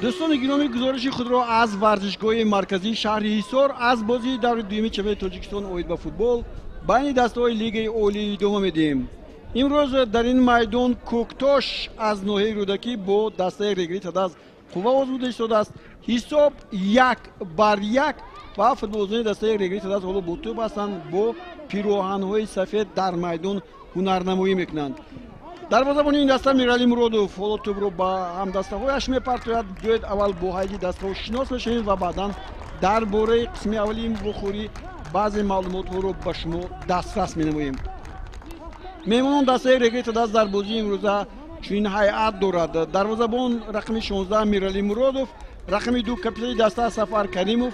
Дӯстони гиромӣ, гузориши худро аз варзишгоҳи марказии шаҳри Ҳисор аз бозии даври дуюми чемпионати Тоҷикистон оид ба футбол байни дастаҳои Лигаи Олӣ идома медиҳем. Имрӯз дар ин майдон Кӯктош аз ноҳияи Рӯдакӣ бо дастаи Регри Тадаз қувва озмуда истодааст. Ҳисоб 1-1 ва футболбозони дастаи Регри Тадаз ҳоло бо тӯб ҳастанд, бо пироҳанҳои сафед дар майдон ҳунарнамоӣ мекунанд. Дарвозабони ин даста Миралӣ Муродов ҳоло тӯбро ба ҳамдастаҳояш мепартояд. Биёед, аввал бо ҳайати дастаҳо шинос мешавем ва баъдан дар бораи қисми аввали ин вохӯрӣ баъзе маълумотҳоро ба шумо дастрас менамоем. Меҳмонон дастаи Регри Тадаз дар бозии имрӯза чунин ҳайат дорад: дарвозабон рақами 16 Миралӣ Муродов, рақами 2 капитани даста Сафар Каримов,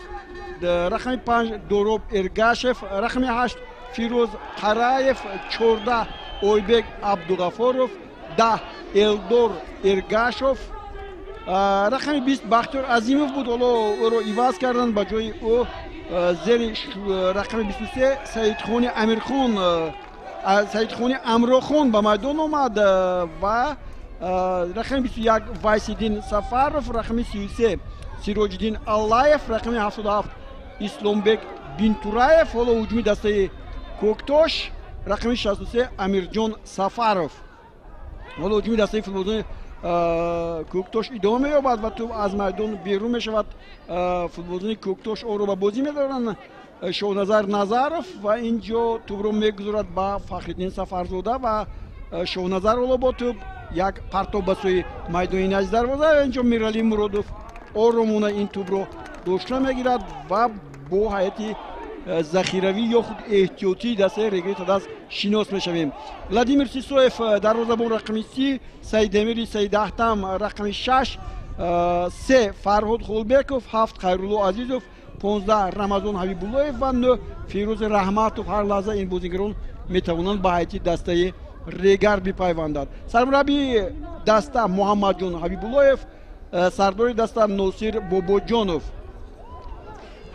рақами 5 Дороб Эргашев, рақами 8 Фирӯз Қараев, 14 Ойбек Абдуғафоров, 10 Элдор Эргашов, рақами 20 Бахтиёр Азимов буд, ҳоло ӯро иваз карданд, ба ҷои ӯ зери рақами 23 Саидхони Амирхон, Саидхони Амрохон ба майдон омад ва рақами 21 Вайсиддин Сафаров, рақами 33 Сироҷиддин Аллаев, рақами 77 Исломбек Бинтураев. Ҳоло ҳуҷуми дастаи Кӯктош, рақами 63 Амирҷон Сафаров. Ҳоло ҳуҷуми дастаи футболбозони Кӯктош идома меёбад ва тӯб аз майдон берун мешавад. Футболбозони Кӯктош онро ба бозӣ медоранд. Шоҳназар Назаров ва ин ҷо тӯбро мегузорад ба Фахриддин Сафарзода ва Шоҳназар ҳоло бо тӯб як партоб ба сӯи майдони назди дарвоза. Ин ҷо Миралӣ Муродов оромона ин тӯбро дошта мегирад ва бо ҳайати захиравӣ ё худ эҳтиётии дастаи Регри Тадаз шинос мешавем. Владимир Сисоев дарвозабон рақами 30, Саидамири Саидаҳтам рақами 6, 3 Фарҳод Холбеков, 7 Хайрулло Азизов, 15 Рамазон Ҳабибуллоев ва 9 Фирӯз Раҳматов. Ҳар лаҳза ин бозигарон метавонанд ба ҳайати дастаи Регар бипайванданд. Сармураббии даста Муҳаммадҷон Ҳабибуллоев, сардори даста Носир Бобоҷонов.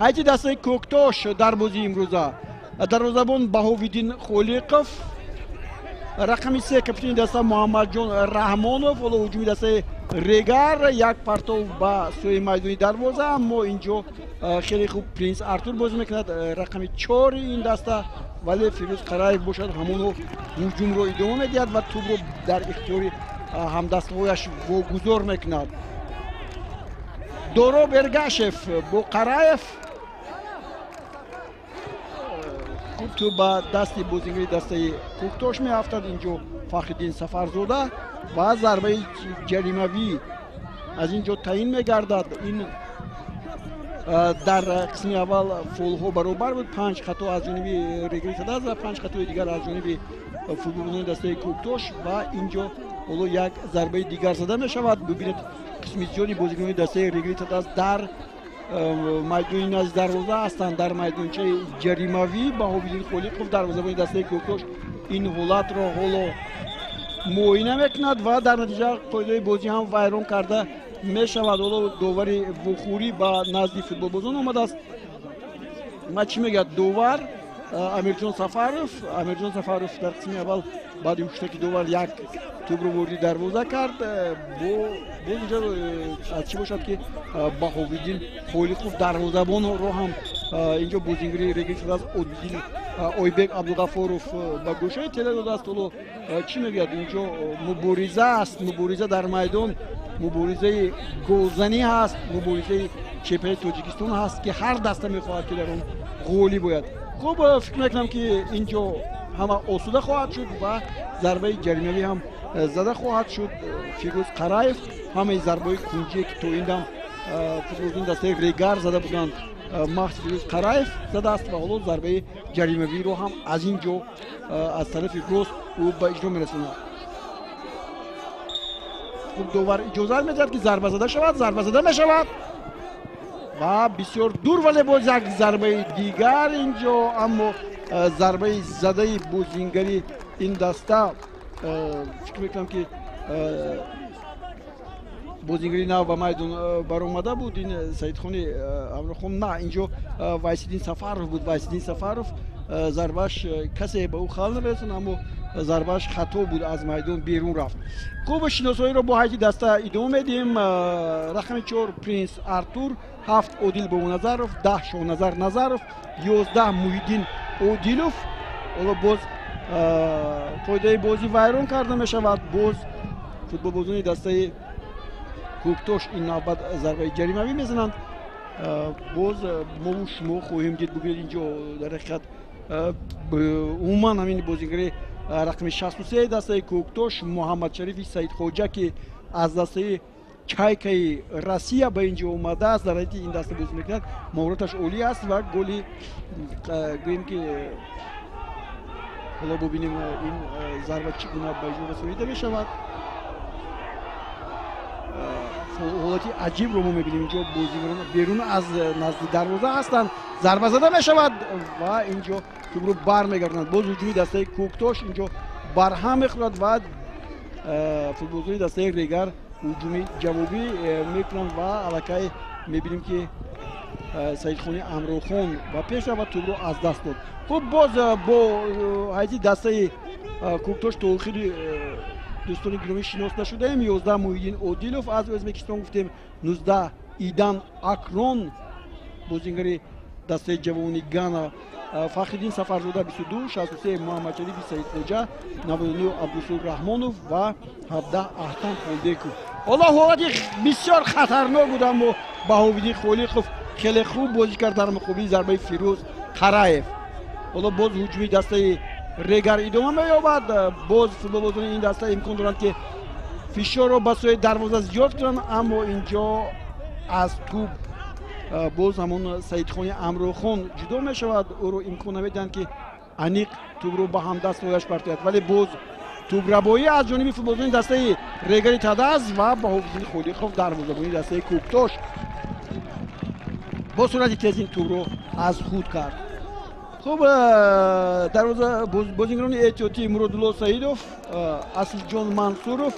Ҳайати дастаи Кӯктош дар бозии имрӯза: дарвозабон Баҳовиддин Холиқов, рақами 3 капитани даста Муҳаммадҷон Раҳмонов. Ҳоло ҳуҷуми дастаи Регар, як партов ба сӯи майдони дарвоза, аммо ин ҷо хеле хуб Принс Артур бозӣ мекунад, рақами 4 ин даста, вале Фирӯз Қараев бошад ҳамоно ҳуҷумро идома медиҳад ва тӯбро дар ихтиёри ҳамдастаҳояш вогузор мекунад. Дороб Эргашев бо Қараев, хуб тӯб ба дасти бозигари дастаи Кӯктош меафтад. Инҷо Фахриддин Сафарзода ва зарбаи ҷаримавӣ аз ин ҷо таъин мегардад. Ин дар қисми аввал фолҳо баробар буд, 5 хато аз ҷониби Регри Тадаз ва 5 хатои дигар аз ҷониби футболбозони дастаи Кӯктош ва ин ҷо ҳоло як зарбаи дигар зада мешавад. Бибинед, қисми зиёди бозигарони дастаи Регри Тадаз дар майдони назди дарвоза ҳастанд, дар майдончаи ҷаримавӣ. Баҳовиддин Холиқов, дарвозабони дастаи Кӯктош, ин ҳолатро ҳоло муоина мекунад ва дар натиҷа қоидаи бозӣ ҳам вайрон карда мешавад. Ҳоло довари вухӯрӣ ба назди футболбозон омадааст ва чӣ мегӯяд довар Амирҷон Сафаров? Амирҷон Сафаров дар қисми аввал баъди ҳуштаки довар як тӯбро вориди дарвоза кард. Боз инҷо аз чӣ бошад, ки Баҳовиддин Холиқов дарвозабонро ҳам инҷо бозингари Регри шудааст. Оддин Ойбек Абдуғафоров ба гӯшаи тела додааст. Ҳоло чӣ мегӯяд? Инҷо мубориза аст, мубориза дар майдон, муборизаи голзанӣ ҳаст, муборизаи чемпионати Тоҷикистон ҳаст, ки ҳар даста мехоҳад, ки дар он ғолиб бояд. Хуб, фикр мекунам, ки ин ҷо ҳама осуда хоҳад шуд ва зарбаи ҷаримавӣ ҳам зада хоҳад шуд. Фирӯз Қараев ҳамаи зарбаҳои кунҷие, ки то ин дам футболбозони дастаи Регар зада буданд, маҳз Фирӯз Қараев задааст ва ҳоло зарбаи ҷаримавиро ҳам аз ин ҷо аз тарафи рост ӯ ба иҷро мерасонад. Хуб, довар иҷозат медиҳад, ки зарба зада шавад. Зарба зада мешавад ва бисёр дур, вале боз як зарбаи дигар ин ҷо, аммо зарбаи задаи бозингари ин даста фикр мекунам, ки бозингари нав ба майдон баромада буд. Ин Саидхони Амрохон на, инҷо Вайсиддин Сафаров буд. Вайсиддин Сафаров зарбаш касе ба ӯ хал нарасонд, аммо зарбаш хато буд, аз майдон берун рафт. Хуб, шиносоиро бо ҳайати даста идома медиҳем. Рақами 4 Принс Артур, 7 Одил Бобоназаров, 10 Шоҳназар Назаров, 11 Муҳиддин Одилов. Ҳоло боз қоидаи бозӣ вайрон карда мешавад. Боз футболбозони дастаи Кӯктош ин навбат зарбаи ҷаримавӣ мезананд. Боз мову шумо хоҳем дид. Бубинед, инҷо дар ҳақиқат умуман ҳамин бозигари рақами 63 дастаи Кӯктош, Муҳаммадшарифи Саидхоҷа, ки аз дастаи Чайкаи Россия ба инҷо омадааст, дар ҳайати ин даста бозӣ мекунад, маҳораташ олӣ аст ва голи гӯем ки ҳоло бубинем, ин зарба чӣ гуна ба иҷро расонида мешавад. Ҳолати аҷибро мо мебинем, инҷо бозигарон берун аз назди дарвоза ҳастанд, зарба зада мешавад ва инҷо тӯбро бармегардонанд. Боз ҳуҷуми дастаи Кӯктош инҷо барҳам мехӯрад ва футболбозони дастаи Регар ҳуҷуми ҷавобӣ мекунанд ва аллакай мебинем, ки Саидхони Амрохон ба пеш рафт ва тӯбро аз даст дод. Хуб, боз бо ҳайати дастаи Кӯктош то охири, дӯстони гиромӣ, шинос нашудаем. 11 Муҳиддин Одилов аз Ӯзбекистон гуфтем, 19 Идан Акрон, бозингари дастаи ҷавони Гана, Фахриддин Сафарзода 22, 63 Муҳаммадшарифи Саидхоҷа, 99 Абдусур Раҳмонов ва 17 Аҳтам Холбеков. Ҳоло ҳолати бисёр хатарнок буд, аммо Баҳовиддин Холиқов хеле хуб бозӣ кард дар муқобили зарбаи Фирӯз Қараев. Ҳоло боз ҳуҷуми дастаи Регар идома меёбад. Боз футболбозони ин даста имкон доранд, ки фишорро ба сӯи дарвоза зиёд кунанд, аммо инҷо аз тӯб боз ҳамон Саидхони Амрохон ҷудо мешавад. Ӯро имкон намедиҳанд, ки аниқ тӯбро ба ҳамдастҳояш партояд, вале боз тӯбрабоӣ аз ҷониби футболбозони дастаи Регари Тадаз ва Баҳовиддин Холиқов, дарвозабони дастаи Кӯктош, бо суръати тез ин тӯбро аз худ кард. Хуб, дарвоза бозингарони эҳтиётӣ Муродулло Саидов, Аслиҷон Мансуров,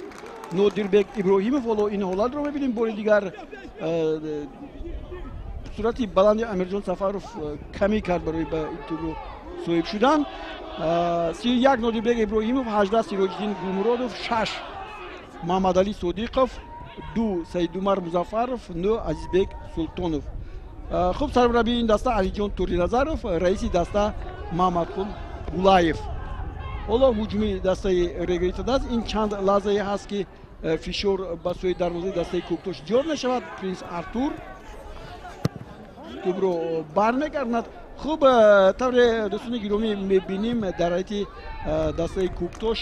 Нодирбек Иброҳимов. Ҳоло ин ҳолатро мебинем бори дигар. Суръати баланди Амирҷон Сафаров камӣ кард барои ба тӯбро соҳиб шудан. 31 Нодирбек Иброҳимов, 18 Сироҷиддин Гулмуродов, 6 Муҳаммадалӣ Содиқов, 2 Саидумар Музаффаров, 9 Азизбек Султонов. Хуб, сармураббии ин даста Алиҷон Туриназаров, раиси даста Маҳмадқул Гулаев. Ҳоло ҳуҷуми дастаи Регари Тадаз. Ин чанд лаҳзае ҳаст, ки фишор ба сӯи дарвозаи дастаи Кӯктош зиёд мешавад. Принс Артур тӯбро бармегардонад. Хуб, тавре дӯстони гиромӣ мебинем, дар ҳайати дастаи Кӯктош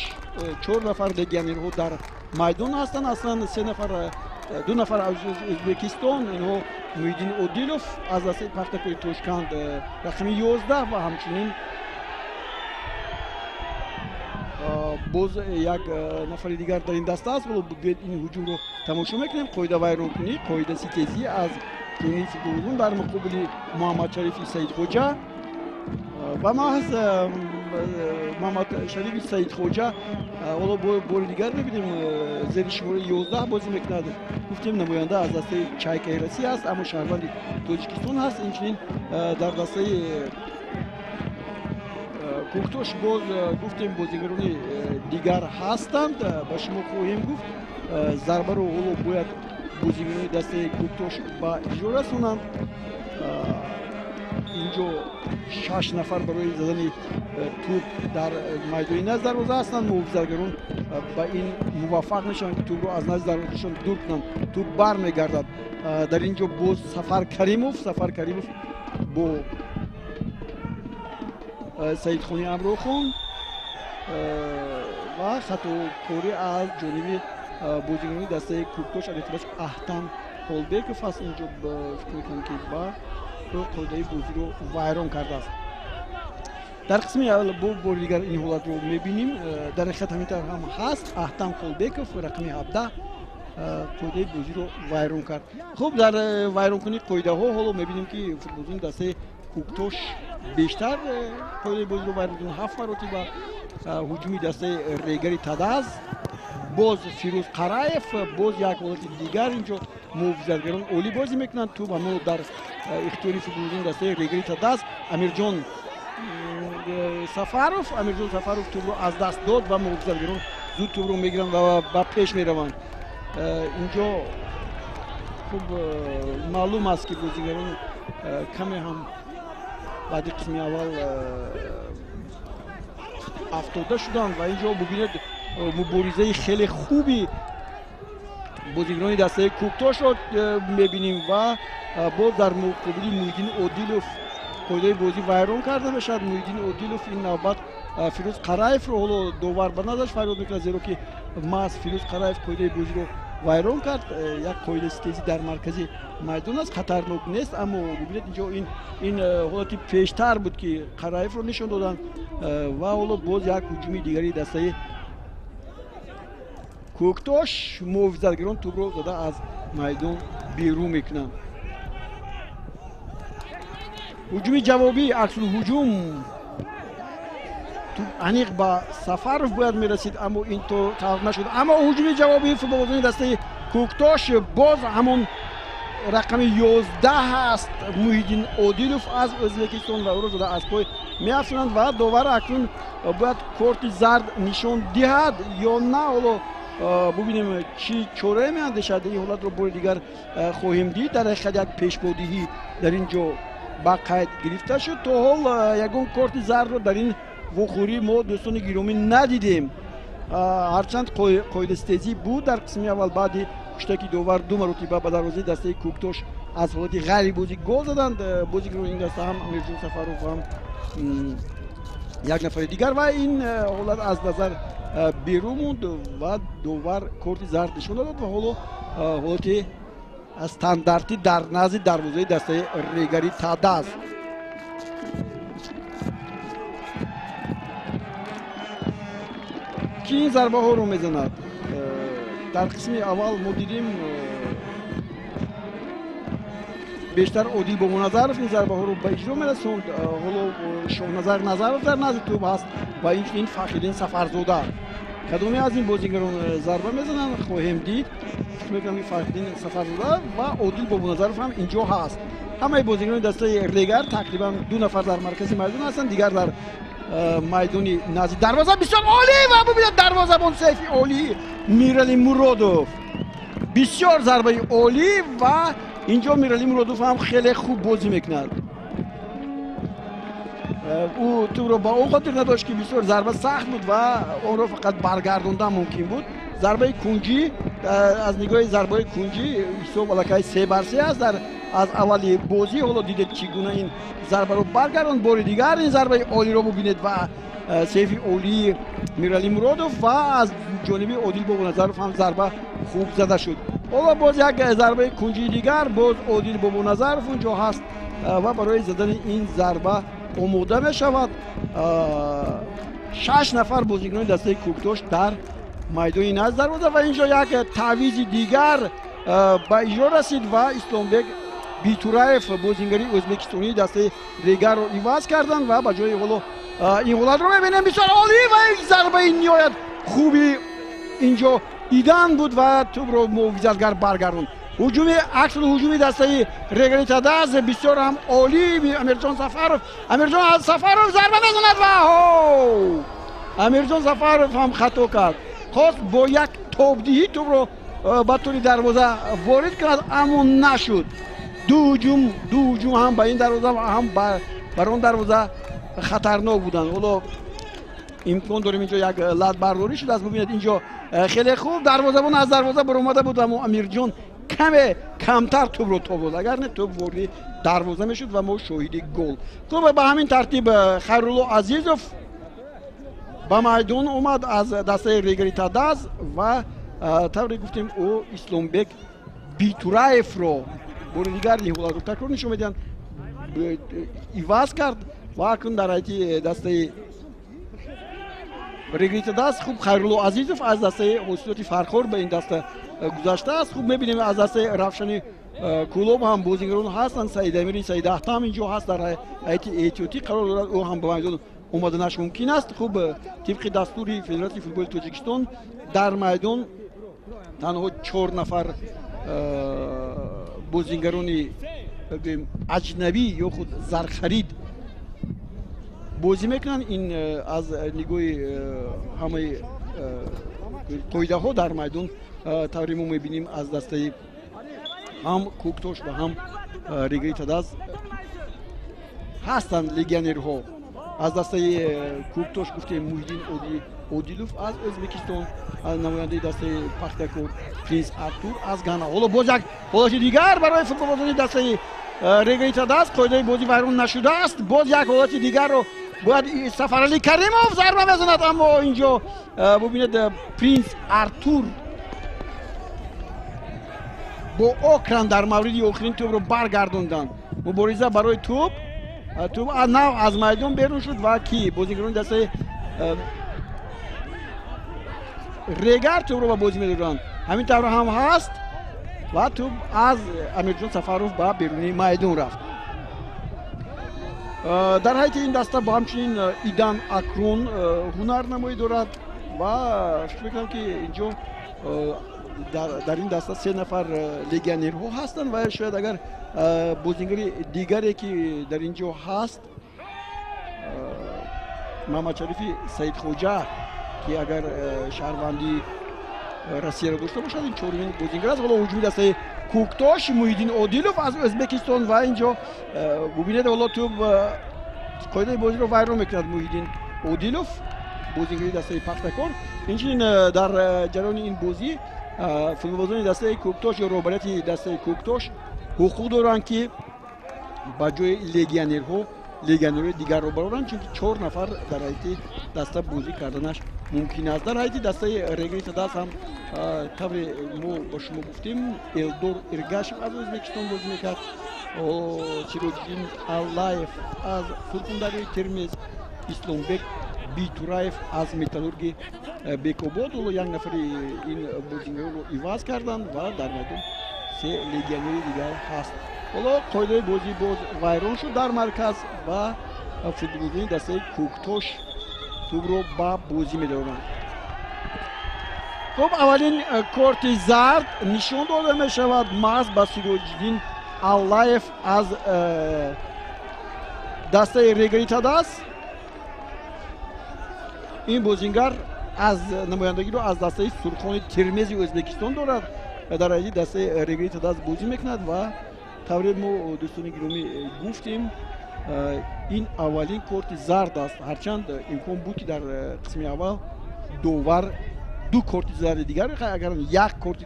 чор нафар легионерҳо дар майдон ҳастанд. Аслан се нафар, ду нафар аз Ӯзбекистон, инҳо Муҳиддин Одилов аз дастаи Пахтакори Тошканд, рақами 11, ва ҳамчунин боз як нафари дигар дар ин даста аст. Ҳоло биёед, ин ҳуҷумро тамошо мекунем. Қоида вайронкунӣ, қоида ситезӣ аз ҷониби футболбозон дар муқобили Муҳаммадшарифи Саидхоҷа ва маҳз Муҳаммадшарифи Саидхоҷа. Ҳоло бори дигар мебинем, зери шумораи 11 бозӣ мекунад. Гуфтем, намоянда аз дастаи Чайкаи Россия аст, аммо шаҳрванди Тоҷикистон ҳаст. Инчунин дар дастаи Кӯктош боз гуфтем, бозигарони дигар ҳастанд, ба шумо хоҳем гуфт. Зарбаро ҳоло бояд бозигарони дастаи Кӯктош ба иҷро расонанд. Инҷо шаш нафар барои задани тӯб дар майдони назди дарвоза ҳастанд. Муҳофизатгарон ба ин муваффақ мешаванд, ки тӯбро аз назди дарвозашон дур кунанд. Тӯб бармегардад. Дар ин ҷо боз Сафар Каримов, Сафар Каримов бо Саидхони Амрохон ва хатокорӣ аз ҷониби бозигарони дастаи Кӯктош, алихлос Аҳтам Холбеков аст. Инҷо фикр мекунам, ки ба қоидаи бозиро вайрон кардааст. Дар қисми аввал бо бори дигар ин ҳолатро мебинем. Дар ҳақиқат ҳамин тавр ҳам ҳаст. Аҳтам Холбеков, рақами 17, қоидаи бозиро вайрон кард. Хуб, дар вайронкунии қоидаҳо ҳоло мебинем, ки футболбозони дастаи Кӯктош Бештар қоидаи бозиро вайрон мекунад, 7 маротиба. Ҳуҷуми дастаи Регари Тадаз, боз Фирӯз Қараев, боз як ҳолати дигар. Инҷо муҳофизатгарон олӣ бозӣ мекунанд. Тӯб ҳамон дар ихтиёри футболбозони дастаи Регари Тадаз. Амирҷон Сафаров, Амирҷон Сафаров тӯбро аз даст дод ва муҳофизатгарон зуд тӯбро мегиранд ва ба пеш мераванд. Инҷо хуб маълум аст, ки бозигарон каме ҳам баъди қисми аввал афтода шуданд ва инҷо бубинед, муборизаи хеле хуби бозигарони дастаи Кӯктошро мебинем ва боз дар муқобили Муҳиддин Одилов қоидаи бозӣ вайрон карда мешавад. Муҳиддин Одилов ин навбат Фирӯз Қараевро ҳоло довар ба назарш фарёд мекунад, зеро ки маҳз Фирӯз Қараев қоидаи бозиро вайрон кард. Як қоидаи стезӣ дар маркази майдон аст, хатарнок нест, аммо бубинед, инҷо ин ҳолати пештар буд, ки Қараевро нишон доданд. Ва ҳоло боз як ҳуҷуми дигари дастаи Кӯктош, муҳофизатгарон тӯбро зада аз майдон берун мекунанд. Ҳуҷуми ҷавобӣ, аксулҳуҷум, тӯб аниқ ба Сафаров бояд мерасид, аммо ин то тавр нашуд. Аммо ҳуҷуми ҷавобии футболбозони дастаи Кӯктош, боз ҳамон рақами 11 аст, Муҳиддин Одилов аз Ӯзбекистон, ва ӯро зада аз пой меафсонанд ва довар акнун бояд корти зард нишон диҳад ё на. Ҳоло бубинем, чӣ чорае меандешад. Ин ҳолатро бори дигар хоҳем дид. Дар ҳақиқат як пешбодиҳӣ дар ин ҷо ба қайд гирифта шуд. То ҳол ягон корти зардро дар ин вохӯрӣ мо, дӯстони гиромӣ, надидем. Ҳарчанд қоидастезӣ буд дар қисми аввал, баъди куштаки довар ду маротиба ба дарвозаи дастаи Кӯктош аз ҳолати ғайрибозӣ гол заданд бозигарони ин даста, ҳам Амирҷон Сафаров, ҳам як нафари дигар, ва ин ҳолат аз назар берун монд ва довар корти зард нишон дод. Ва ҳоло ҳолати стандартӣ дар назди дарвозаи дастаи Регари Тадаз. Ки ин зарбаҳоро мезанад? Дар қисми аввал мо дидем, бештар Одил Бобоназаров ин зарбаҳоро ба иҷро мерасонд. Ҳоло Шоҳназар Назаров дар назди тӯб ҳаст ва инчунин Фахриддин Сафарзода. Кадоме аз ин бозигарон зарба мезананд, хоҳем дид. Фикр мекунам, ки Фахриддин Сафарзода ва Одил Бобоназаров ҳам инҷо ҳаст. Ҳамаи бозигарони дастаи Регар тақрибан ду нафар дар маркази майдон ҳастанд, дигар дар майдони назди дарвоза. Бисёр олӣ ва бубинед, дарвозабон, сейфи олӣ Мирали Муродов, бисёр зарбаи олӣ ва инҷо Мирали Муродов ҳам хеле хуб бозӣ мекунад. Ӯ тӯбро ба он хотир надошт, ки бисёр зарба сахт буд ва онро фақат баргардондан мумкин буд. Зарбаи кунҷӣ, аз нигоҳи зарбаи кунҷӣ ҳисоб аллакай 3-3 аст дар аз аввали бозӣ. Ҳоло дидед, чӣ гуна ин зарбаро баргардонд. Бори дигар ин зарбаи олиро бубинед ва сейфи олии Мирали Муродов ва аз ҷониби Одил Бобоназаров ҳам зарба хуб зада шуд. Ҳоло боз як зарбаи кунҷии дигар, боз Одил Бобоназаров унҷо ҳаст ва барои задани ин зарба омода мешавад. Шаш нафар бозигарони дастаи Кӯктош дар майдони назди дарвоза ва инҷо як таъвизи дигар ба иҷро расид ва Исломбек Битураев, бозингари ӯзбекистонии дастаи Регарро иваз карданд ва ба ҷои ҳоло ин ҳолатро мебинем. Бисёр олӣ ва зарбаи ниҳоят хуби инҷо дидан буд ва тӯбро муҳофизатгар баргардонд. Ҳуҷуми, аксулҳуҷуми дастаи Регари Тадаз бисёр ҳам олӣ. Амирҷон Сафаров, Амирҷон Сафаров зарба мезанад ва Амирҷон Сафаров ҳам хато кард. Хост бо як тобдиҳӣ тӯбро ба тури дарвоза ворид кунад, аммо нашуд. Ду ҳуҷум, ду ҳуҷум ҳам ба ин дарвоза ва ҳам бар он дарвоза хатарнок буданд. Ҳоло имкон дорем, инҷо як латбардорӣ шудааст. Бубинед, инҷо хеле хуб дарвозабон аз дарвоза баромада буд, аммо Амирҷон каме камтар тӯбро тоб дод, агар не, тӯб вориди дарвоза мешуд ва мо шоҳиди гол. Хуб, ба ҳамин тартиб Хайрулло Азизов ба майдон омад аз дастаи Регари Тадаз ва тавре гуфтем, ӯ Исломбек Битураевро бори дигар ин ҳолатро такрор нишон медиҳанд, иваз кард ва акнун дар ҳайати дастаи Регари Тадаз хуб Хайрулло Азизов аз дастаи Ҳосилоти Фархор ба ин даста гузаштааст. Хуб мебинем, аз дастаи Равшани Кӯлоб ҳам бозигарон ҳастанд. Саидамири Саидаҳтам инҷо ҳаст, дар ҳайати эҳтиётӣ қарор дорад, ӯ ҳам ба майдон омаданаш мумкин аст. Хуб, тибқи дастури Федератсияи футболи Тоҷикистон дар майдон танҳо 4 нафар бозингарони аҷнабӣ ё худ зархарид бозӣ мекунанд. Ин аз нигоҳи ҳамаи қоидаҳо дар майдон тавре мо мебинем, аз дастаи ҳам Кӯктош ва ҳам Регари Тадаз ҳастанд легионерҳо. Аз дастаи Кӯктош гуфтем Муҳиддин Одилов аз Ӯзбекистон, аз намояндаи дастаи Пахтакор Принс Артур аз Гана. Ҳоло боз як ҳолати дигар барои футболбозони дастаи Регари Тадаз. Қоидаи бозӣ вайрон нашудааст. Боз як ҳолати дигарро бояд Сафаралӣ Каримов зарба мезанад, аммо инҷо бубинед, Принс Артур бо окран дар мавриди охирин тӯбро баргардонданд. Мубориза барои тӯб, тӯб нав аз майдон берун шуд ва ки бозигарони дастаи Регар тӯбро ба бозӣ медоданд. Ҳамин тавр ҳам ҳаст ва тӯб аз Амирҷон Сафаров ба берунии майдон рафт. Дар ҳайати ин даста бо ҳамчунин Идан Акрон ҳунарнамоӣ дорад ва фикр мекунам, ки инҷо дар ин даста 3 нафар легионерҳо ҳастанд ва шояд агар бозингари дигаре, ки дар ин ҷо ҳаст, Мамадшарифи Саидхоҷа, ки агар шаҳрвандии Россияро дошта бошад, ин чорумин бозингар аст. Ҳоло ҳуҷуми дастаи Кӯктош, Муҳиддин Одилов аз Ӯзбекистон ва инҷо бубинед, ҳоло тӯб қоидаи бозиро вайрон мекунад Муҳиддин Одилов, бозингари дастаи Пахтакор. Инчунин дар ҷараёни ин бозӣ футболбозони дастаи Кӯктош ё роҳбарияти дастаи Кӯктош ҳуқуқ доранд, ки ба ҷои легионерҳо легионерҳои дигарро бароранд, чунки 4 нафар дар ҳайати даста бозӣ карданаш мумкин аст. Дар ҳайати дастаи Регари Тадаз ҳам, тавре мо ба шумо гуфтем, Элдор Иргашев аз Ӯзбекистон бозӣ мекард, Сироҷиддин Аллаев аз Сурхундарёи Термез, Исломбек Битураев аз Металлурги Бекобод. Ҳоло як нафари ин бозингаронро иваз карданд ва дар майдон 3 легионери дигар ҳаст. Ҳоло қоидаи бозӣ боз вайрон шуд дар марказ ва футболбозони дастаи Кӯктош тӯбро ба бозӣ медоранд. Хуб, аввалин корти зард нишон дода мешавад маҳз ба Сироҷиддин Аллаев аз дастаи Регари Тадаз. Ин бозингар аз намояндагиро аз дастаи Сурхони Термези Ӯзбекистон дорад ва дар ҳайати дастаи Регари Тадаз бозӣ мекунад. Ва тавре мо, дӯстони гиромӣ, гуфтем, ин аввалин корти зард аст. Ҳарчанд имкон буд, ки дар қисми аввал довар 2 корти зарди дигар, агар як корти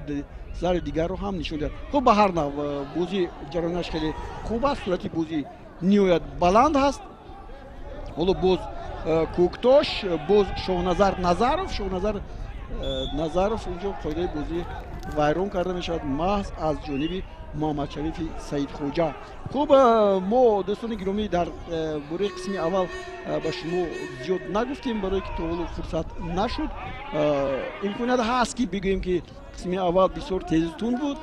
зарди дигарро ҳам нишон диҳад. Хуб, ба ҳар нав бозӣ ҷараёнаш хеле хуб аст, суръати бозӣ ниҳоят баланд ҳаст. Ҳоло боз Кӯктош, боз Шоҳназар Назаров. Шоҳназар Назаров инҷо қоидаи бозӣ вайрон карда мешавад маҳз аз ҷониби Муҳаммадшарифи Саидхоҷа. Хуб, мо, дӯстони гиромӣ, дар бораи қисми аввал ба шумо зиёд нагуфтем, барое ки то ҳоло фурсат нашуд. Имконият ҳаст, ки бигӯем, ки қисми аввал бисёр тезутунд буд.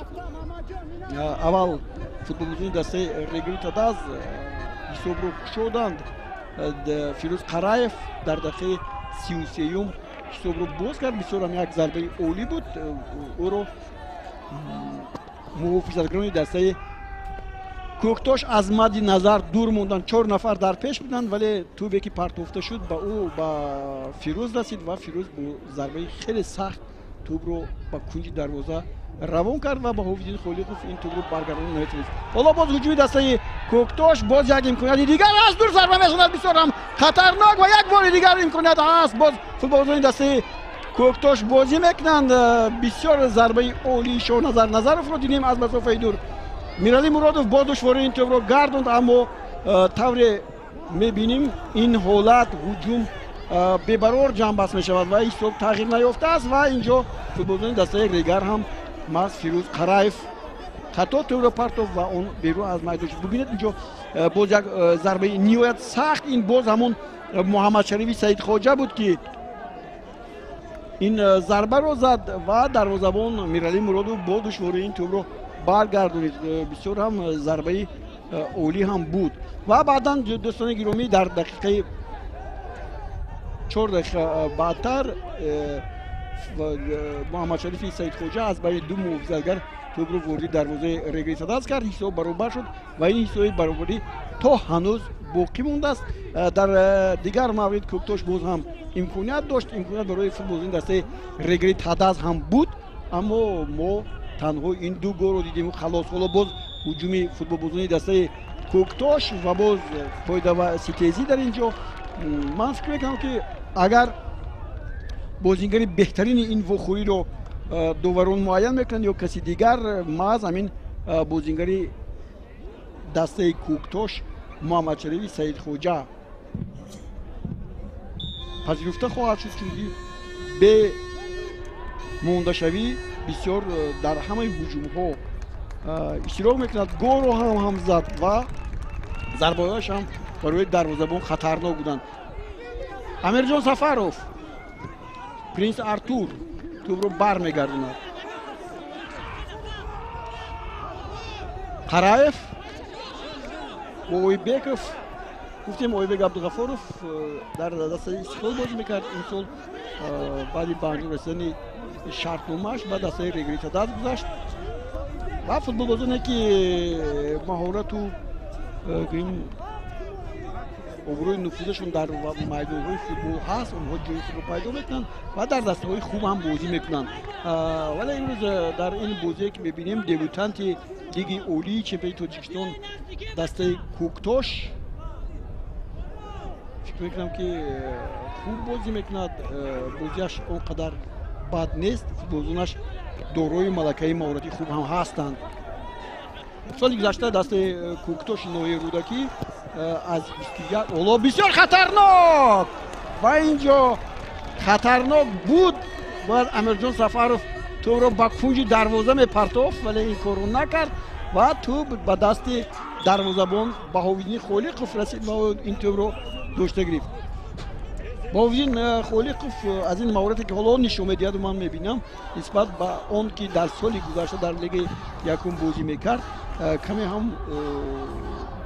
Аввал футболбозони дастаи Регари Тадаз ҳисобро кушоданд. Фирӯз Қараев дар дақиқаи 33-юм ҳисобро боз кард. Бисёр ҳам як зарбаи олӣ буд, ӯро муҳофизатгарони дастаи Кӯктош аз мадди назар дур монданд. 4 нафар дар пеш буданд, вале тӯбе, ки партофта шуд, ба ӯ, ба Фирӯз расид ва Фирӯз бо зарбаи хеле сахт тӯбро ба кунҷи дарвоза равон кард ва Баҳовиддин Холиқов ин тӯбро баргардонда наметавонист. Ҳоло боз ҳуҷуми дастаи Кӯктош, боз як имконияти дигар аст, дур зарба мезанад, бисёр ҳам хатарнок ва як бори дигар имконият ҳаст. Боз футболбозони дастаи Кӯктош бозӣ мекунанд. Бисёр зарбаи олии Шоҳназар Назаровро дидем аз масофаи дур. Миралӣ Муродов бо душворӣ ин тӯбро гардонд, аммо тавре мебинем, ин ҳолат ҳуҷум бебарор ҷамъбаст мешавад ва ҳисоб тағйир наёфтааст. Ва инҷо футболбозони дастаи Регар ҳам маҳз Фирӯз Қараев хато тӯбро партофт ва он берун аз майдон шуд. Бубинед, инҷо боз як зарбаи ниҳоят сахт. Ин боз ҳамон Муҳаммадшарифи Саидхоҷа буд, ки ин зарбаро зад ва дарвозабон Миралӣ Муродов бо душворӣ ин тӯбро Баргардонид. Бисёр ҳам зарбаи олӣ ҳам буд. Ва баъдан, дӯстони гиромӣ, дар дақиқаи 4 дақиқа баъдтар Муҳаммадшарифи Саидхоҷа аз байни ду муҳофизатгар тӯбро вориди дарвозаи Регари Тадаз кард. Ҳисоб баробар шуд ва ин ҳисоби баробарӣ то ҳанӯз боқӣ мондааст. Дар дигар маврид Кӯктош боз ҳам имконият дошт, имконият барои футболбозони дастаи Регари Тадаз ҳам буд, аммо мо танҳо ин ду голро дидем. Халос. Ҳоло боз ҳуҷуми футболбозони дастаи Кӯктош ва боз фоида ва ситезӣ дар ин ҷо. Ман фикр мекунам, ки агар бозингари беҳтарини ин вохӯриро доварон муайян мекунанд ё каси дигар, маҳз ҳамин бозингари дастаи Кӯктош Муҳаммадшарифи Саидхоҷа пазируфта хоҳад шуд, чунки бе мондашавӣ бисёр дар ҳамаи ҳуҷумҳо иштирок мекунад, голро ҳам зад ва зарбаҳояш ҳам барои дарвозабон хатарнок буданд. Амирҷон Сафаров, Принс Артур тӯбро бармегардонад. Қараев бо Ойбеков. Гуфтем, Ойбек Абдуғафоров дар дастаи Истиқлол бозӣ мекард. Имсол баъди ба анҷом расидани шартномааш ба дастаи Регари Тадаз гузашт ва футболбозоне, ки маҳорату гӯем обрӯи нуфузашон дар майдонҳои футбол ҳаст, онҳо ҷои худро пайдо мекунанд ва дар дастаҳои хуб ҳам бозӣ мекунанд. Вале имрӯз дар ин бозие, ки мебинем, дебютанти лиги олии чемпиони Тоҷикистон, дастаи Кӯктош, фикр мекунам, ки хуб бозӣ мекунад. Бозиаш он қадар бад нест, футболбозонаш дорои малакаи маҳорати хуб ҳам ҳастанд. Соли гузашта дастаи Кӯктоши ноҳияи Рӯдакӣ аз 21 оло бисёр хатарнок ва ин ҷо хатарнок буд. Бояд Амирҷон Сафаров тӯбро ба кунҷи дарвоза мепартофт, вале ин корро накард ва тӯб ба дасти дарвозабон Баҳовиддини Холиқов расид ва ин тӯбро дошта гирифт. Баҳовиддин Холиқов аз ин маҳорате, ки ҳоло нишон медиҳаду ман мебинам, нисбат ба он ки дар соли гузашта дар лигаи якум бозӣ мекард, каме ҳам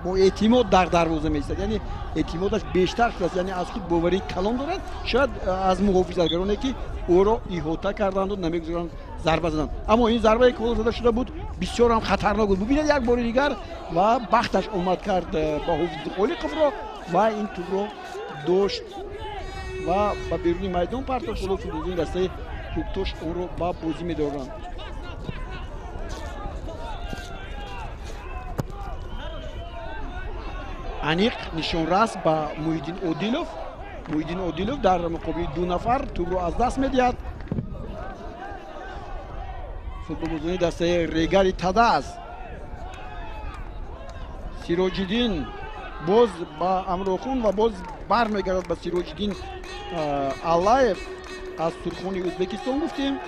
бо эътимод дар дарвоза меистад, яъне эътимодаш бештар шудааст, яъне аз худ боварии калон дорад, шояд аз муҳофизатгароне, ки ӯро иҳота карданду намегузоранд зарба заданд. Аммо ин зарбае, ки ҳоло зада шуда буд, бисёр ҳам хатарнок буд. Бубинед як бори дигар, ва бахташ омад кард Баҳовиддин Холиқовро ва ин тӯбро дошт ва ба беруни майдон партофт. Ҳоло футболбозони дастаи Кӯктош онро ба бозӣ медоранд. Аниқ нишонрас ба Муҳиддин Одилов. Муҳиддин Одилов дар муқобили ду нафар тӯбро аз даст медиҳад. Футболбозони дастаи Регари Тадаз. Сироҷиддин боз ба Амрохун ва боз бармегардад ба Сироҷиддин Аллаев аз Сурхони Ӯзбекистон гуфтем.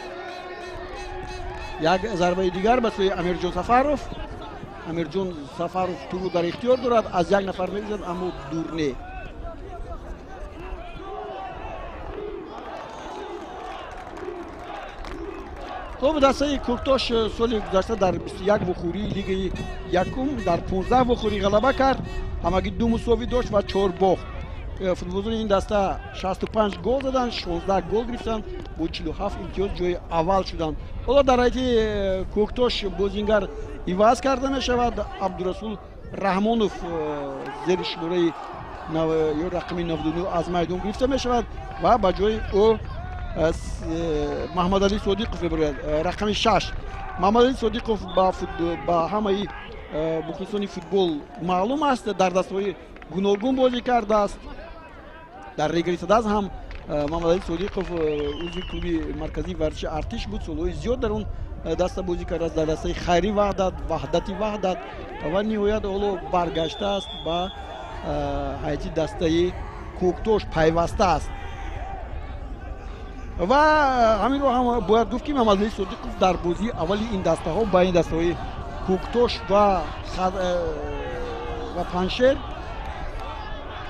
Як зарбаи дигар ба сӯи Амирҷон Сафаров. Амирҷон Сафаров тӯбро дар ихтиёр дорад, аз як нафар мегузарад, аммо дур не. Хуб, дастаи Кӯктош соли гузашта дар 21 вохӯрии лигаи якум дар 15 вохӯрӣ ғалаба кард, ҳамагӣ ду мусовӣ дошт ва 4 бохт. Футболбозони ин даста 65 гол заданд, 16 гол гирифтанд, бо 47 имтиёз ҷои аввал шуданд. Ҳоло дар ҳайати Кӯктош бозингар иваз карда мешавад. Абдурасул Раҳмонов зери шумораи ё рақами 99 аз майдон гирифта мешавад ва ба ҷои ӯ Маҳмадалӣ Содиқов мебарояд, рақами 6. Маҳмадалӣ Содиқов ба ҳамаи мухлисони футбол маълум аст, дар дастаҳои гуногун бозӣ кардааст. Дар Регари Тадаз ҳам Маҳмадалӣ Содиқов узви клуби марказии варзиши Артиш буд, солҳои зиёд дар он даста бозӣ кардааст, дар дастаи Хайри Ваҳдат, Ваҳдати Ваҳдат ва ниҳоят ҳоло баргаштааст, ба ҳайати дастаи Кӯктош пайвастааст. Ва ҳаминро ҳам бояд гуфт, ки Маҳмадалӣ Содиқов дар бозии аввали ин дастаҳо байни дастаҳои Кӯктош ва Паншер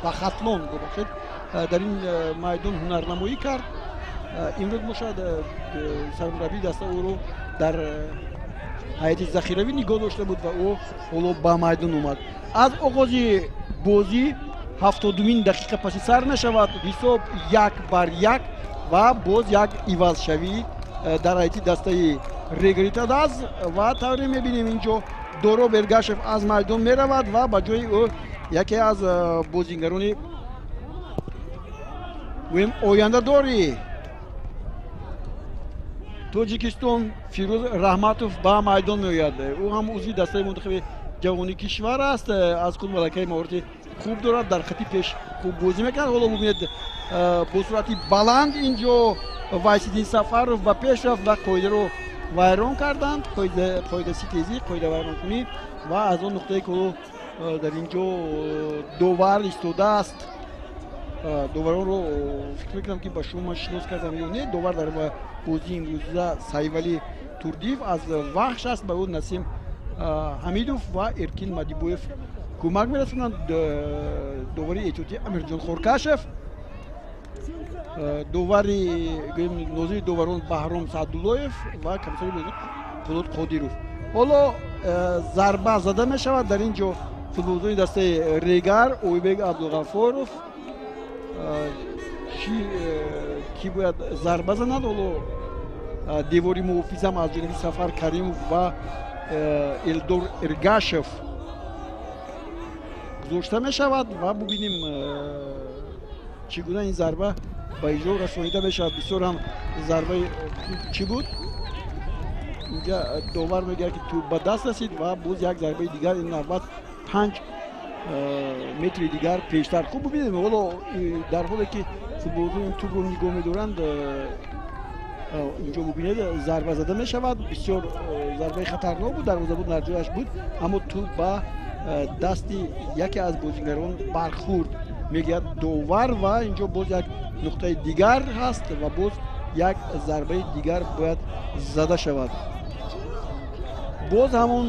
ва Хатлон, бубахшед, дар ин майдон ҳунарнамоӣ кард. Имрӯз бошад, сармураббии даста ӯро дар ҳайати захиравӣ нигоҳ дошта буд ва ӯ ҳоло ба майдон омад. Аз оғози бозӣ 72-мин дақиқа паси сар мешавад. Ҳисоб 1-1 ва боз як ивазшавӣ дар ҳайати дастаи Регар-ТадАЗ ва тавре мебинем инҷо Дороб Эргашев аз майдон меравад ва ба ҷои ӯ яке аз бозингарони гӯем ояндадори Тоҷикистон Фирӯз Раҳматов ба майдон меояд. Ӯ ҳам узви дастаи мунтахаби ҷавони кишвар аст, аз худ малакаи маҳорати хуб дорад, дар хати пеш хуб бозӣ мекунад. Ҳоло бубинед, бо суръати баланд инҷо Вайсиддин Сафаров ба пеш рафт ва қоидаро вайрон карданд, қоидаситезӣ, қоидавайронкунӣ ва аз он нуқтае ки ҳоло дар инҷо довар истодааст, доваронро фикр мекунам ки ба шумо шинос кардам ё не. Довар дар бозии имрӯза Сайвалӣ Турдиев аз Вахш аст, ба ӯ Насим Ҳамидов ва Эркин Мадибоев кӯмак мерасонанд. Довари эҳтиётӣ Амирҷон Хоркашев, довари нозири доварон Баҳром Саъдуллоев ва комиссари бозӣ Пулод Қодиров. Ҳоло зарба зада мешавад дар ин ҷо футболбозони дастаи Регар, Ойбек Абдуғафоров ки бояд зарба занад. Ҳоло девори муҳофизам аз ҷониби Сафар Каримов ва Элдор Эргашев гузошта мешавад ва бубинем чӣ гуна ин зарба ба иҷро расонида мешавад. Бисёр ҳам зарбаи чӣ буд, инҷа довар мегӯяд ки тӯб ба даст расид ва боз як зарбаи дигар, ин навбат 5 метри дигар пештар. Хуб бубинем ҳоло дар ҳоле ки футболбозон ин тӯбро нигоҳ медоранд, инҷо бубинед зарба зада мешавад. Бисёр зарбаи хатарнок буд, дарвозабон дар ҷояш буд, аммо тӯб ба дасти яке аз бозигарон бархӯрд, мегӯяд довар ва инҷо боз як нуқтаи дигар ҳаст ва боз як зарбаи дигар бояд зада шавад. Боз ҳамон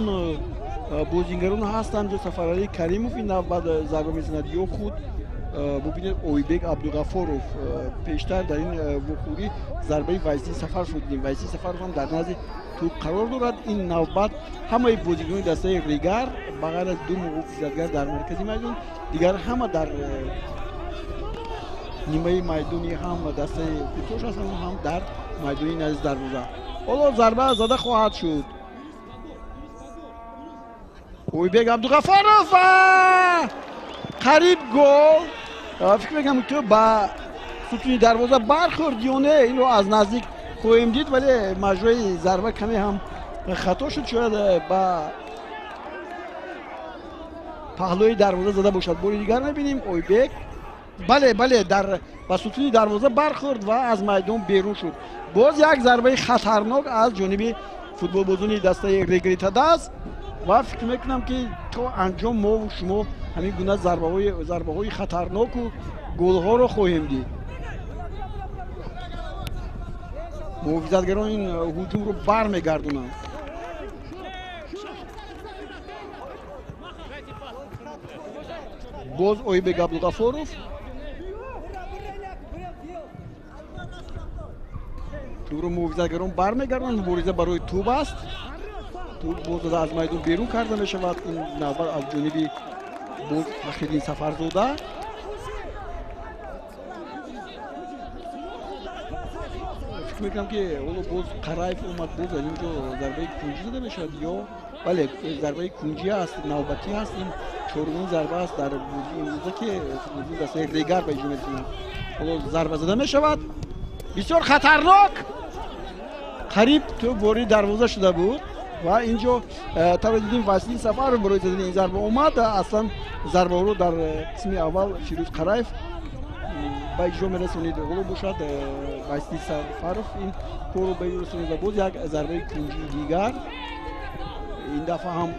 бозингарон ҳастанд, ҷо Сафаралӣ Каримов ин навбат зарба мезанад ё худ бубинед Ойбек Абдуғафоров. Пештар дар ин вохӯрӣ зарбаи Вайсиддин Сафаровро дидем. Вайсиддин Сафаров ҳам дар назди тӯб қарор дорад. Ин навбат ҳамаи бозингарони дастаи Регар ба ғайр аз ду муҳофизатгар дар маркази майдон, дигар ҳама дар нимаи майдони ҳам дастаи Кӯктош ҳастанд, ҳам дар майдони назди дарвоза. Ҳоло зарба зада хоҳад шуд. Ойбек Абдуғафоров ва қариб гол. Фикр мекунам тӯб ба сутуни дарвоза бархӯрд ё не, инро аз наздик хоҳем дид, вале маҷрои зарба каме ҳам хато шуд, шояд ба паҳлӯи дарвоза зада бошад. Бори дигар мебинем Ойбек, бале бале, ба сутуни дарвоза бархӯрд ва аз майдон берун шуд. Боз як зарбаи хатарнок аз ҷониби футболбозони дастаи Регар-ТадАЗ ва фикр мекунам ки то анҷом мову шумо ҳамин гуна зарбаҳои хатарноку голҳоро хоҳем дид. Муҳофизатгарон ин ҳуҷумро бармегардонанд. Боз Ойбек Абдуғафоров тӯбро муҳофизатгарон бармегардонанд. Мубориза барои тӯб аст. Тӯб боз аз майдон берун карда мешавад. Ин навбат аз ҷониби боз Фахриддин Сафарзода. Фикр мекунам ки ҳоло боз Қараев омад, боз аз инҷо зарбаи кунҷӣ зада мешавад ё бале, зарбаи кунҷӣ аст, навбатӣ аст. Ин чорумин зарба аст дар бозии имрӯза ки футболбозони дастаи Регар ба иҷро мерасонанд. Ҳоло зарба зада мешавад, бисёр хатарнок, қариб тӯб ворид дарвоза шуда буд ва инҷо тавре дидем Вайсиддин Сафаров барои задани ин зарба омад. Аслан зарбаҳоро дар қисми аввал Фирӯз Қараев ба иҷро мерасонид. Ҳоло бошад Вайсиддин Сафаров ин корро ба иҷро расонид ва боз як зарбаи кунҷии дигар. Ин дафъа ҳам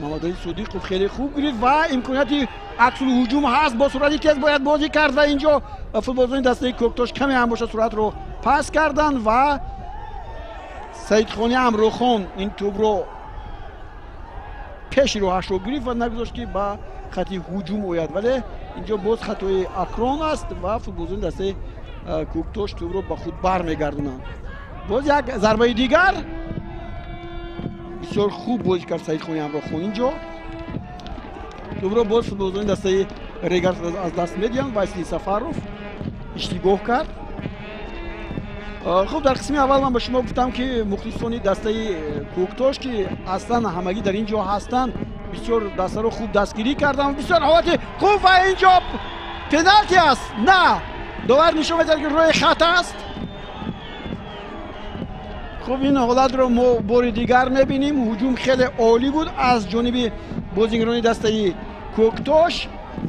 Мамадалӣ Содиқов хеле хуб гирифт ва имконияти аксулҳуҷум ҳаст. Бо суръати тез бояд бозӣ кард ва инҷо футболбозони дастаи Кӯктош каме ҳам бошад суръатро пас карданд ва Саидхони Амрухон ин тӯбро пеши роҳашро гирифт ва нагузошт ки ба хати ҳуҷум ояд, вале инҷо боз хатои Акрон аст ва футболбозони дастаи Кӯктош тӯбро ба худ бармегардонанд. Боз як зарбаи дигар, бисёр хуб бозӣ кард Саидхони Ҳамроҳхон инҷо. Тӯбро боз футболбозони дастаи Регар аз даст медиҳанд. Василий Сафаров иштибоҳ кард. Хуб, дар қисми аввал ман ба шумо гуфтам, ки мухлисони дастаи Кӯктош, ки аслан ҳамагӣ дар ин ҷо ҳастанд, бисёр дастаро хуб дастгирӣ карданд. Бисёр ҳолати хуб ва ин ҷо пеналти аст. На, довар нишон медиҳад, ки рӯи хат аст. Хуб, ин ҳолатро мо бори дигар мебинем. Ҳуҷум хеле олӣ буд аз ҷониби бозигарони дастаи Кӯктош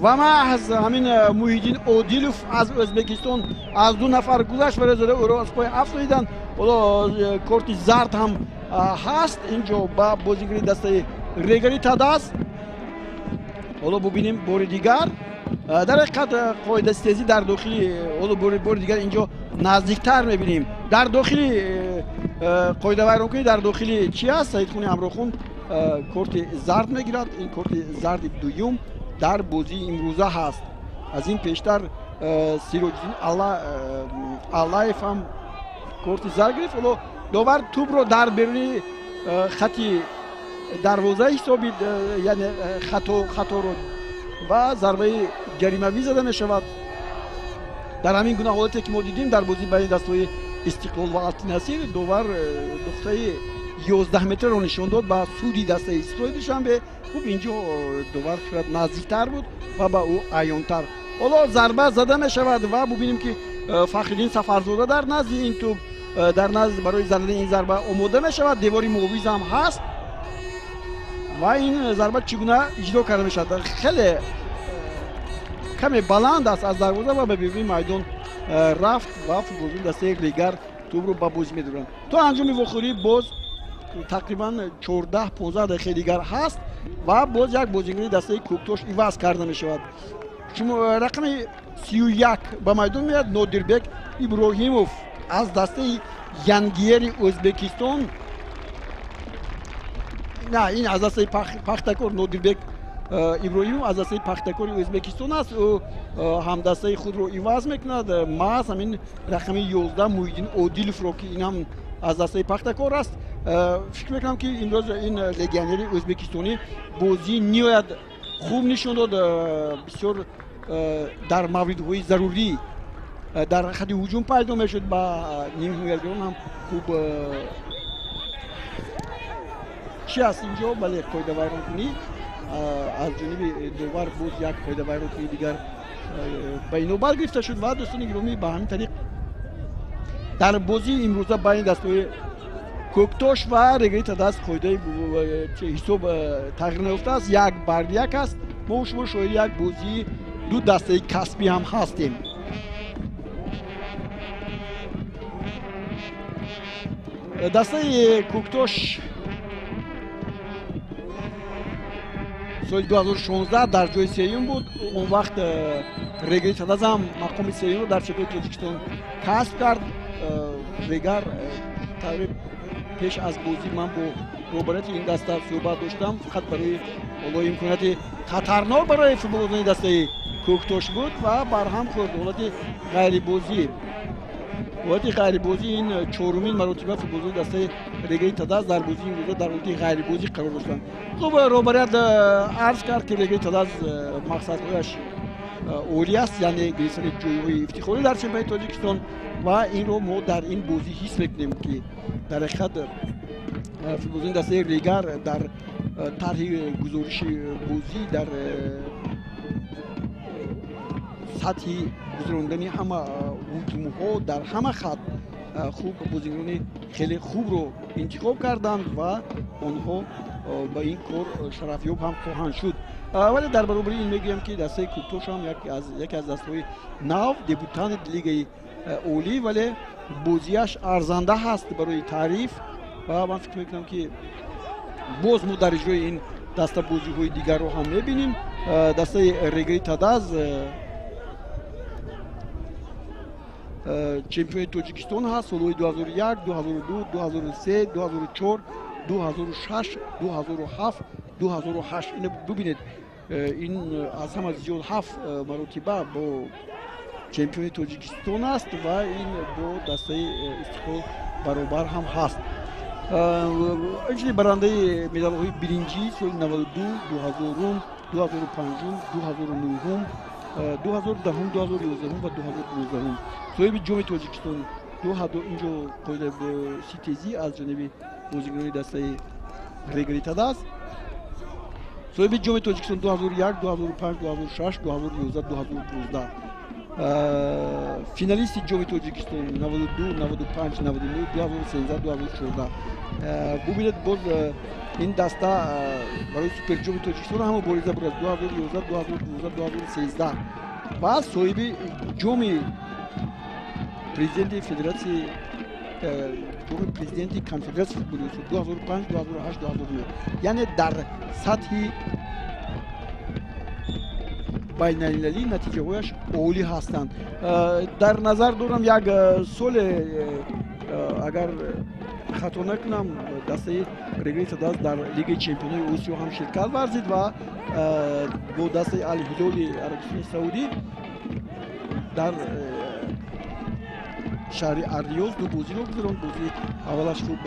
ва маҳз ҳамин Муҳиддин Одилов аз Ӯзбекистон аз ду нафар гузашт ва резода ӯро аз пой афтодиданд. Ҳоло корти зард ҳам ҳаст инҷо ба бозигари дастаи Регари Тадаз. Ҳоло бубинем бори дигар. Дар ҳақиқат қоидаситезӣ дар дохили, ҳоло бори дигар инҷо наздиктар мебинем. Дар дохили қоидавайронкунӣ дар дохили чи аст? Саидхони Ҳамроҳхон корти зард мегирад. Ин корти зарди дуюм дар бозии имрӯза ҳаст. Аз ин пештар Сироҷиддин Аллаев ҳам корти зард гирифт. Ҳоло довар тӯбро дар беруни хати дарвоза ҳисобид, яъне хаторо, ва зарбаи ҷаримавӣ зада мешавад. Дар ҳамин гуна ҳолате ки мо дидем дар бозии байни дастҳои Истиқлол ва Алтинасир, довар нуқтаи 11 метрро нишон дод ба суди дастаи Истиқлоли Душанбе. Хуб, инҷо довар шояд наздиктар буд ва ба ӯ аёнтар. Ҳоло зарба зада мешавад ва бубинем, ки Фахриддин Сафарзода дар назди ин тӯб, дар назд барои задани ин зарба омода мешавад. Девори муҳофиз ҳам ҳаст ва ин зарба чӣ гуна иҷро карда мешавад? Хеле каме баланд аст аз дарвоза ва ба беруни майдон рафт ва футболбозони дастаи Регар тӯбро ба бозӣ медоранд. То анҷоми вохӯрӣ боз тақрибан 14-15 дақиқаи дигар ҳаст ва боз як бозигари дастаи Кӯктош иваз карда мешавад. Рақами 31 ба майдон меояд Нодирбек Иброҳимов аз дастаи Янгиери Ӯзбекистон. На, ин аз дастаи Пахтакор. Нодирбек Иброҳимов аз дастаи Пахтакори Ӯзбекистон аст. Ӯ ҳамдастаи худро иваз мекунад. Маҳз ҳамин рақами 11 Муҳиддин Одиловро, ки ин ҳам аз дастаи Пахтакор аст. Фикр мекунам, ки имрӯз ин легионери ӯзбекистонӣ бозии ниҳоят хуб нишон дод. Бисёр дар мавридҳои зарурӣ дар хати ҳуҷум пайдо мешуд, ба нимҳимоятгарон ҳам хуб. Чи аст инҷо? Бале, қоидавайронкунӣ аз ҷониби довар. Боз як қоидавайронкунии дигар ба инобат гирифта шуд ва дӯстони гиромӣ, ба ҳамин тариқ дар бозии имрӯза байни дастҳои Кӯктош ва Регари Тадаз қоидаи ҳисоб тағйир наёфтааст, 1-1 аст. Мо шумо шоҳиди як бозии ду дастаи касбӣ ҳам ҳастем. Дастаи Кӯктош соли 2016 дар ҷои сеюм буд. Он вақт Регари Тадаз ҳам мақоми сеюмро дар чемпионати Тоҷикистон касб кард. Регар таври пеш аз бозӣ ман бо роҳбарияти ин даста суҳбат доштам, фақат барои ҳоло имконияти хатарнок барои футболбозони дастаи Кӯктош буд ва барҳам хӯрд ҳолати ғайрибозӣ. Ҳолати ғайрибозӣ ин чорумин маротиба футболбозони дастаи Регари Тадаз дар бозии имрӯза дар ҳолати ғайрибозӣ қарор доштанд. Хуб, роҳбарият арз кард, ки Регари Тадаз мақсадҳояш олӣ аст, яъне гирифтани ҷойҳои ифтихорӣ дар чемпионати Тоҷикистон, ва инро мо дар ин бозӣ ҳис мекунем, ки дар ҳақиқат футболбозони дастаи Регар дар тарҳи гузориши бозӣ, дар сатҳи гузарондани ҳама ҳуҷумҳо дар ҳама хат хуб бозигарони хеле хубро интихоб карданд ва онҳо ба ин кор шарафёб ҳам хоҳанд шуд. Вале дар баробари ин мегӯям, ки дастаи Кӯктош ҳам яке аз дастаҳои нав, дебютанти лигаи олӣ, вале бозиаш арзанда ҳаст барои таъриф ва ман фикр мекунам, ки боз мо дар иҷрои ин даста бозиҳои дигарро ҳам мебинем. Дастаи Регари Тадаз чемпиони Тоҷикистон ҳаст солҳои 2001, 2002, 2003, 2004, 2006, 2007, 2008. Ина бубинед, ин аз ҳама зиёд ҳафт маротиба бо чемпиони Тоҷикистон аст ва ин бо дастаи Истиқлол баробар ҳам ҳаст. Инчунин барандаи медалҳои биринҷӣ соли 92, 2000, 2005, 2009, 2010, 2011 ва 2012, соҳиби ҷоми Тоҷикистон инҷо қоида ситезӣ аз ҷониби бозигарони дастаи Регари Тадаз, соҳиби ҷоми Тоҷикистон 2001, 2005, 2006, 2011, 2012, финалисти ҷоми Тоҷикистон 92, 95, 99, 2013, 2014. Бубинед, боз ин даста барои суперҷоми Тоҷикистон ҳам мубориза бурдааст 2011, 2012, 2013 ва соҳиби ҷоми президенти федератсияи, ҷоми президенти конфедератсияи футболи Осиё 2005, 2008, 2009. Яъне дар сатҳи байналмилалӣ натиҷаҳояш олӣ ҳастанд. Дар назар дорам, як соле, агар хато накунам, дастаи Регари Тадаз дар Лигаи чемпионои Осиё ҳам ширкат варзид ва бо дастаи Алҳилоли Арабистони Саудӣ дар шаҳри Арриёз ду бозиро гузаронд. Бозии аввалаш хуб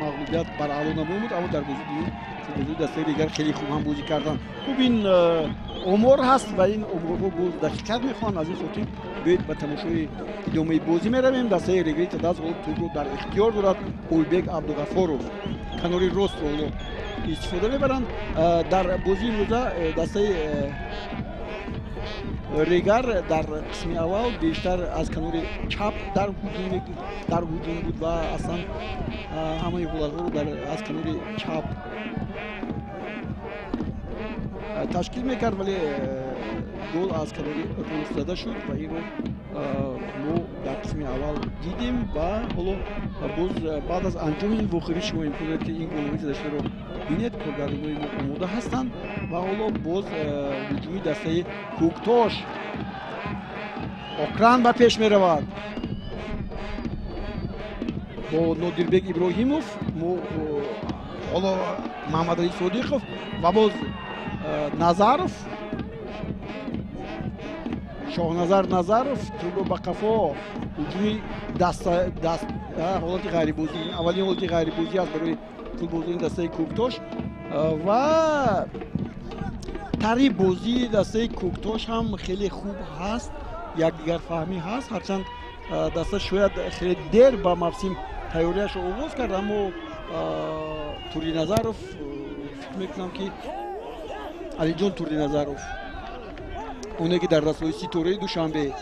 мағлубият бар аъло намоид, аммо дар бозии дуюм бозии дастаи Регар хеле хуб ҳам бозӣ карданд. Хуб, ин омор ҳаст ва ин оморҳо боз дақиқат мехоҳанд. Аз ин хотир биёед, ба тамошои идомаи бозӣ меравем. Дастаи Регари Тадаз ҳоло тӯбро дар ихтиёр дорад. Ойбек Абдуғафоров канори ростро ҳоло истифода мебаранд. Дар бозии имрӯза дастаи Регар дар қисми аввал бештар аз канори чап дар ҳуҷум буд ва аслан ҳамаи ҳолатҳоро аз канори чап ташкил мекард, вале гол аз канори рост зада шуд ва инро мо дар қисми аввал дидем. Ва ҳоло боз баъд аз анҷоми ин вохӯрӣ шумо имкон доред, ки ин голҳои задашударо бинед. Коргардонҳои мо омода ҳастанд. Ва ҳоло боз ҳуҷуми дастаи Кӯктош. Окран ба пеш меравад бо Нодирбек Иброҳимов, ҳоло Маҳаммадалӣ Содиқов ва боз Назаров, Шоҳназар Назаров тӯбро ба қафо. Ҳуҷуми даст, ҳолати ғайрибозӣ, аввалин ҳолати ғайрибозӣ аст барои футболбозони дастаи Кӯктош. Ва тарҳи бозии дастаи Кӯктош ҳам хеле хуб ҳаст, якдигарфаҳмӣ ҳаст. Ҳарчанд даста шояд хеле дер ба мавсим тайёрияшро оғоз кард, аммо Турдиназаров, фикр мекунам, ки Алиҷон Турдиназаров, оне ки дар дастҳои Ситораи Душанбе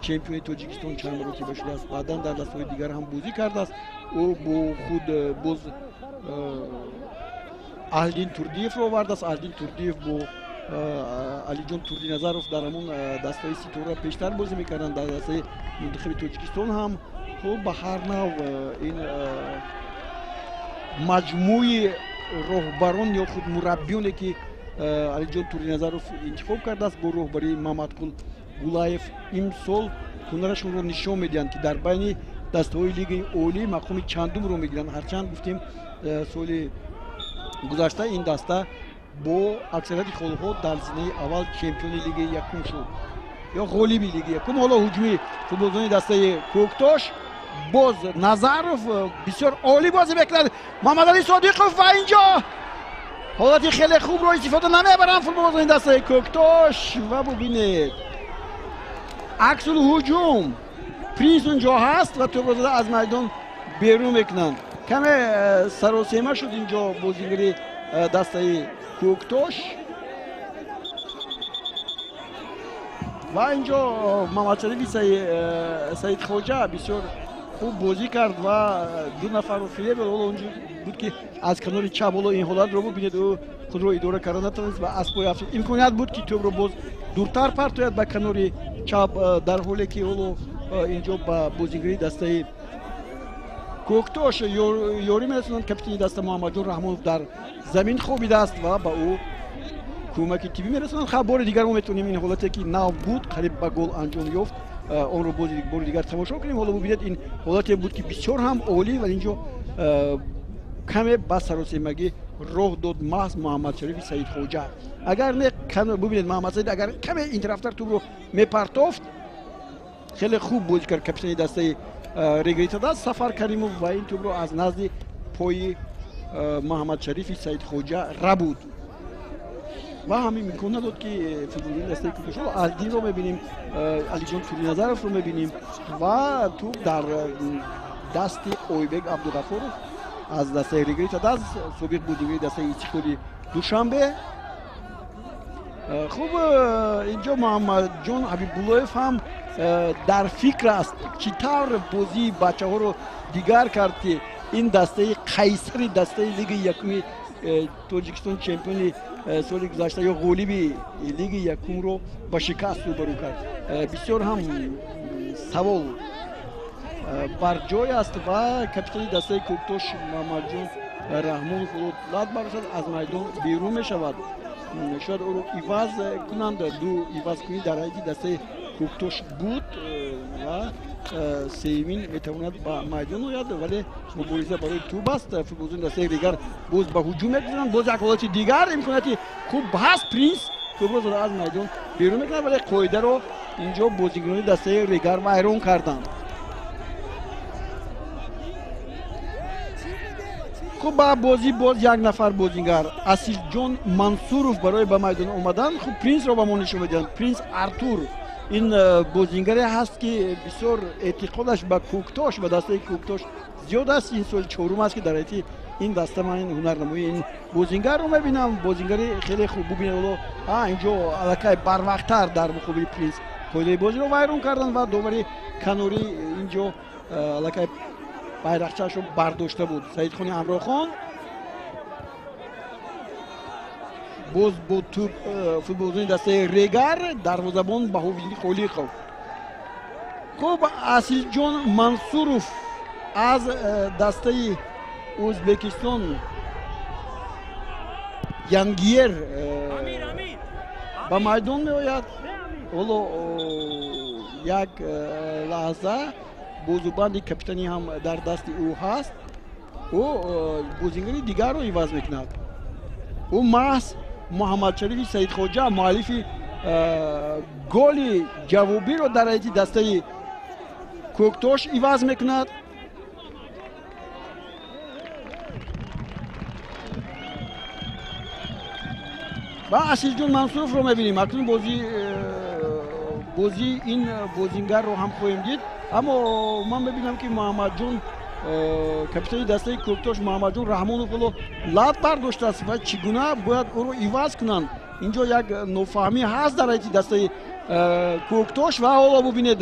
чемпиони Тоҷикистон чанд маротиба шудааст, баъдан дар дастҳои дигар ҳам бозӣ кардааст, ӯ бо худ боз Аҳлиддин Турдиевро овардааст. Аҳлиддин Турдиев бо Алиҷон Турдиназаров дар ҳамон дастҳои Ситора пештар бозӣ мекарданд, дар дастаи мунтахаби Тоҷикистон ҳам. Хуб, ба ҳар нав ин маҷмӯи роҳбарон ё худ мураббиёне, ки Алиҷон Турдиназаров интихоб кардааст бо роҳбарии Мамадқул Гулаев, имсол ҳунарашонро нишон медиҳанд, ки дар байни дастаҳои Лигаи олӣ мақоми чандумро мегиранд. Ҳарчанд гуфтем, соли гузашта ин даста бо аксарияти холҳо дар зинаи аввал чемпиони Лигаи якум шуд ё ғолиби Лигаи якум. Ҳоло ҳуҷуми футболбозони дастаи Кӯктош. Боз Назаров бисёр олӣ бозӣ мекунад. Муҳаммадалӣ Содиқов, ва инҷо ҳолати хеле хубро истифода намебаранд футболбозони дастаи Кӯктош. Ва бубинед, аксул ҳуҷум, Принс унҷо ҳаст ва тӯбро зада аз майдон берун мекунанд. Каме саросема шуд инҷо бозигари дастаи Кӯктош. Ва инҷо Мамадшарифи Саидхоҷа бисёр хуб бозӣ кард ва ду нафарро фиреб дод. Ҳоло унҷо буд, ки аз канори чап, ҳоло ин ҳолатро бубинед, ӯ худро идора карда натавонист ва аз пой афтод. Имконият буд, ки тӯбро боз дуртар партояд ба канори чап, дар ҳоле ки ҳоло инҷо ба бозигари дастаи Кӯктош ёрӣ мерасонанд. Капитани даста Муҳаммадҷон Раҳмонов дар замин хобидааст ва ба ӯ кӯмаки тиббӣ мерасонанд. Хаб, бори дигар мо метавонем ин ҳолате, ки нав буд, қариб ба гол анҷом ёфт, онро бори дигар тамошо кунем. Ҳоло бубинед, ин ҳолате буд, ки бисёр ҳам олӣ, ва инҷо каме ба саросемагӣ роҳ дод маҳз Муҳаммадшарифи Саидхоҷа. Агар не, бубинед, Муҳаммадсаид агар каме ин тарафтар тӯбро мепартофт, хеле хуб бозӣ кард капитани дастаи Регар-ТадАЗ Сафар Каримов ва ин тӯбро аз назди пои Муҳаммадшарифи Саидхоҷа рабуд ва ҳамин имкон надод, ки футболбози дастаи Кӯктош Алдинро мебинем, Алиҷон Фириназаровро мебинем ва тӯб дар дасти Ойбек Абдуғафуров аз дастаи Регар-ТадАЗ, собиқ бозингари дастаи Истиқлоли Душанбе. Хуб, инҷо Муҳаммадҷон Ҳабибуллоев ҳам дар фикр аст, чӣ тавр бозии бачаҳоро дигар кард, ки ин дастаи қайсари дастаи лигаи якуми Тоҷикистон, чемпиони соли гузашта ё ғолиби лиги якумро ба шикаст рӯбарӯ кард. Бисёр ҳам савол бар ҷой аст ва капитани дастаи Кӯктош Муҳаммадҷон Раҳмонов лат бардошт, аз майдон берун мешавад. Шояд ӯро иваз кунанд. Ду ивазкунӣ дар ҳайати дастаи Кӯктош буд ва сеюмин метавонад ба майдон ояд, вале мубориза барои тӯб аст. Футболбозони дастаи Регар боз ба ҳуҷум мегузаранд. Боз як ҳолати дигар, имконияти хуб ҳаст. Принс тӯбро зада аз майдон берун мекунад, вале қоидаро инҷо бозигарони дастаи Регар вайрон карданд. Хуб, ба бозӣ боз як нафар бозингар Асилҷон Мансуров барои ба майдон омадан. Хуб, Принсро ба мо нишон медиҳанд. Принс Артур ин бозингаре ҳаст, ки бисёр эътиқодаш ба Кӯктош, ба дастаи Кӯктош зиёд аст. Ин соли чорум аст, ки дар ҳайати ин даста ман ин ҳунарнамоии ин бозингарро мебинам. Бозингари хеле хуб. Бубинед, ҳоло инҷо аллакай барвақттар дар муқобили Принс қоидаи бозиро вайрон карданд ва довари канорӣ инҷо аллакай байрақчаашро бардошта буд. Саидхони Ҳамроҳхон боз бо тӯб футболбозони дастаи Регар, дарвозабон Баҳовиддин Холиқов. Хуб, Асилҷон Мансуров аз дастаи Ӯзбекистон Янгиер ба майдон меояд. Ҳоло як лаҳза, бозубанди капитанӣ ҳам дар дасти ӯ ҳаст. Ӯ бозингари дигарро иваз мекунад. Ӯ маҳз Муҳаммадшарифи Саидхоҷа, муаллифи голи ҷавобиро дар ҳайати дастаи Кӯктош иваз мекунад. Ва Асилҷон Мансуровро мебинем. Акнун бозии ин бозингарро ҳам хоҳем дид. Аммо ман мебинам, ки Муҳаммадҷон, капитани дастаи Кӯктош Муҳаммадҷон Раҳмонов ҳоло лат бардоштааст ва чӣ гуна бояд ӯро иваз кунанд. Инҷо як нофаҳмӣ ҳаст дар ҳайати дастаи Кӯктош ва ҳоло бубинед,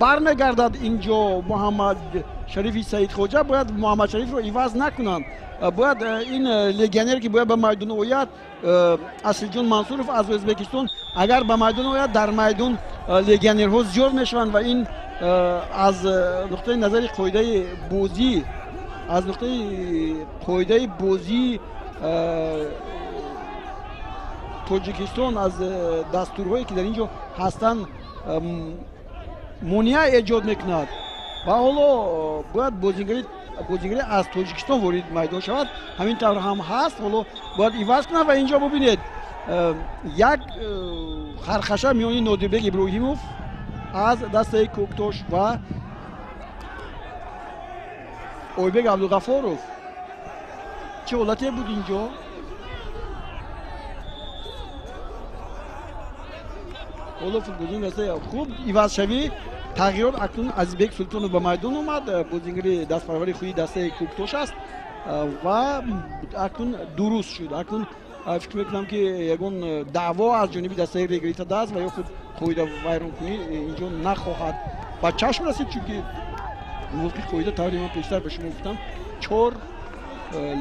бармегардад инҷо Муҳаммад Шарифи Саидхоҷа. Бояд Муҳаммад Шарифро иваз накунанд. Бояд ин легионер, ки бояд ба майдон ояд, Асилҷон Мансуров аз Ӯзбекистон, агар ба майдон ояд, дар майдон легионерҳо зиёд мешаванд ва ин аз нуқтаи назари қоидаи бозӣ, аз нуқтаи қоидаи бозии Тоҷикистон, аз дастурҳое, ки дар ин ҷо ҳастанд, монеа эҷод мекунад. Ва ҳоло бояд бозингари аз Тоҷикистон ворид майдон шавад. Ҳамин тавр ҳам ҳаст. Ҳоло бояд иваз кунад ва инҷо бубинед, як хархаша миёни Нодирбек Иброҳимов аз дастаи Кӯктош ва Ойбек Абдуғафоров. Чӣ ҳолате буд инҷо? Ҳоло футболбозони дастаи хуб ивазшавӣ, тағйирот. Акнун Азизбек Султонов ба майдон омад. Бозингари дастпарвари худи дастаи Кӯктош аст ва акнун дуруст шуд. Акнун фикр мекунам, ки ягон даъво аз ҷониби дастаи Регар-ТадАЗ ва ё худ қоида вайронкунӣ инҷо нахоҳад ба чашм расид, чунки мувофиқи қоида, тавре ман пештар ба шумо гуфтам, чор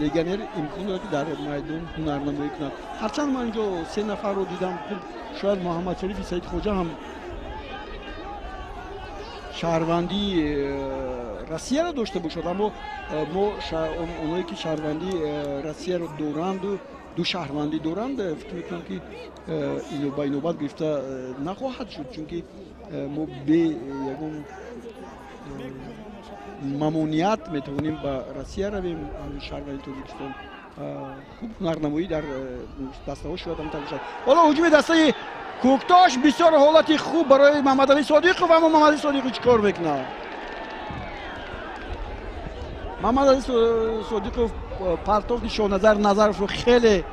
легионер имкон дорад, ки дар майдон ҳунарнамоӣ кунад. Ҳарчанд ман инҷо се нафарро дидам. Хуб, шояд Муҳаммадшарифи Саидхоҷа ҳам шаҳрвандии Россияро дошта бошад, аммо мо оное, ки шаҳрвандии Россияро доранду ду шаҳрвандӣ доранд, фикр мекунам, ки ба инобат гирифта нахоҳад шуд, чунки мо бе ягон мамоният метавонем ба Россия равем. Шаҳрванди Тоҷикистон хуб ҳунарнамоӣ дар дастаҳо шояд ҳам бошад. Ҳоло ҳуҷуми дастаи Кӯктош, бисёр ҳолати хуб барои Муҳаммадалӣ Содиқов, аммо Муҳаммадалӣ Содиқов чӣ кор мекунад? Мамадали Содиқов партофти Шоҳназар Назаровро хеле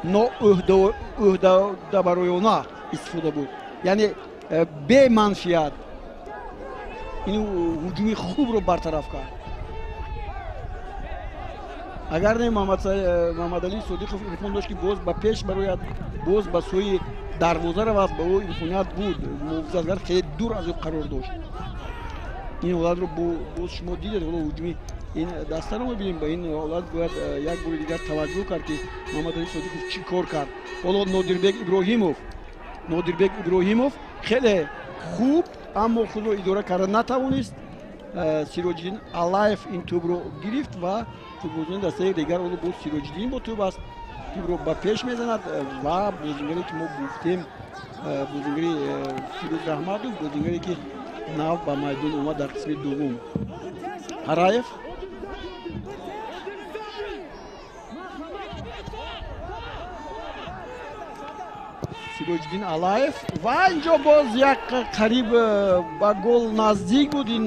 ноӯҳдабароёна истифода буд, яъне беманфиат ин ҳуҷуми хубро бартараф кард. Агар не, Мамадали Содиқов имкон дошт, ки боз ба пеш барояд, боз ба сӯи дарвоза равад, ба ӯ имконият буд. Муҳофизатгар хеле дур аз ӯ қарор дошт. Ин ҳолатро боз шумо дидед. Ҳоло ҳуҷуми ин дастаро мебинем. Ба ин ҳолат бояд як бори дигар таваҷҷӯҳ кард, ки Мамадали Содиқов чӣ кор кард. Ҳоло Нодирбек Иброҳимов, Нодирбек Иброҳимов хеле хуб, аммо худро идора карда натавонист. Сироҷиддин Алаев ин тӯбро гирифт ва футболбозони дастаи Регар ҳоло боз Сироҷиддин бо тӯб аст, тӯбро ба пеш мезанад ва бозингаре, ки мо гуфтем, бозингари Фирӯз Раҳматов, бозингаре, ки нав ба майдон омад дар қисми дуввум. Ҳараев Сироҷиддин Алаев ва инҷо боз як қариб ба гол наздик буд ин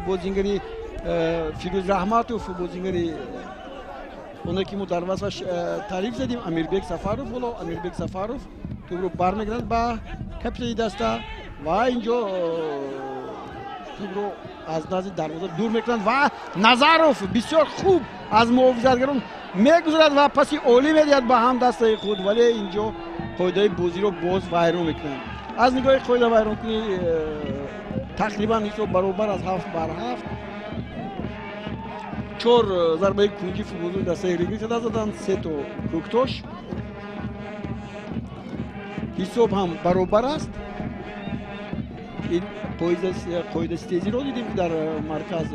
бозингари Фирӯз Раҳматов, бозингари оне, ки мо дар васфаш таъриф задем, Амирбек Сафаров. Ҳоло Амирбек Сафаров тӯбро бармегардад ба капитани даста ва инҷо тӯбро аз назди дарвоза дур мекунанд ва Назаров бисёр хуб аз муҳофизатгарон мегузарад ва паси олӣ медиҳад ба ҳамдастаи худ, вале инҷо қоидаи бозиро боз вайрон мекунанд. Аз нигоҳи қоида вайронкунӣ тақрибан ҳисоб баробар аз 7-7. 4 зарбаи кунҷи футболбозони дастаи Регар заданд, 3 то Кӯктош. Ҳисоб ҳам баробар аст. Ин қоидаситезиро дидем, ки дар марказ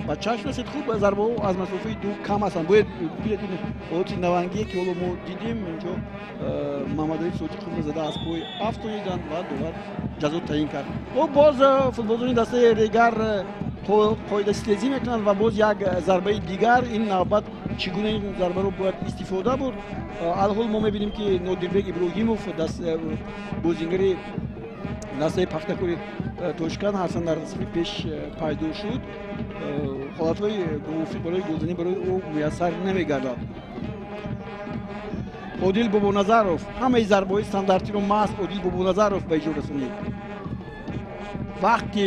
ба чашм расид. Хуб, зарбаҳо аз масофаи дур кам ҳастанд. Бояд бинед ин ҳолати навангие, ки ҳоло мо дидем. Инҷо Мамадали Содиқовро зада аз пой афтониданд ва довар ҷазо таъин кард. Ӯ боз футболбозони дастаи Регар қоидаситезӣ мекунанд ва боз як зарбаи дигар. Ин навбат чӣ гуна ин зарбаро бояд истифода бурд? Алҳол мо мебинем, ки Нодирбек Иброҳимов, бозингари дастаи Пахтакори Тошканд, ҳарчанд дар сафи пеш пайдо шуд, ҳолатҳои мувофиқ барои голзанӣ барои ӯ муяссар намегардад. Одил Бобоназаров ҳамаи зарбаҳои стандартиро маҳз Одил Бобоназаров ба иҷро расонид. Вақти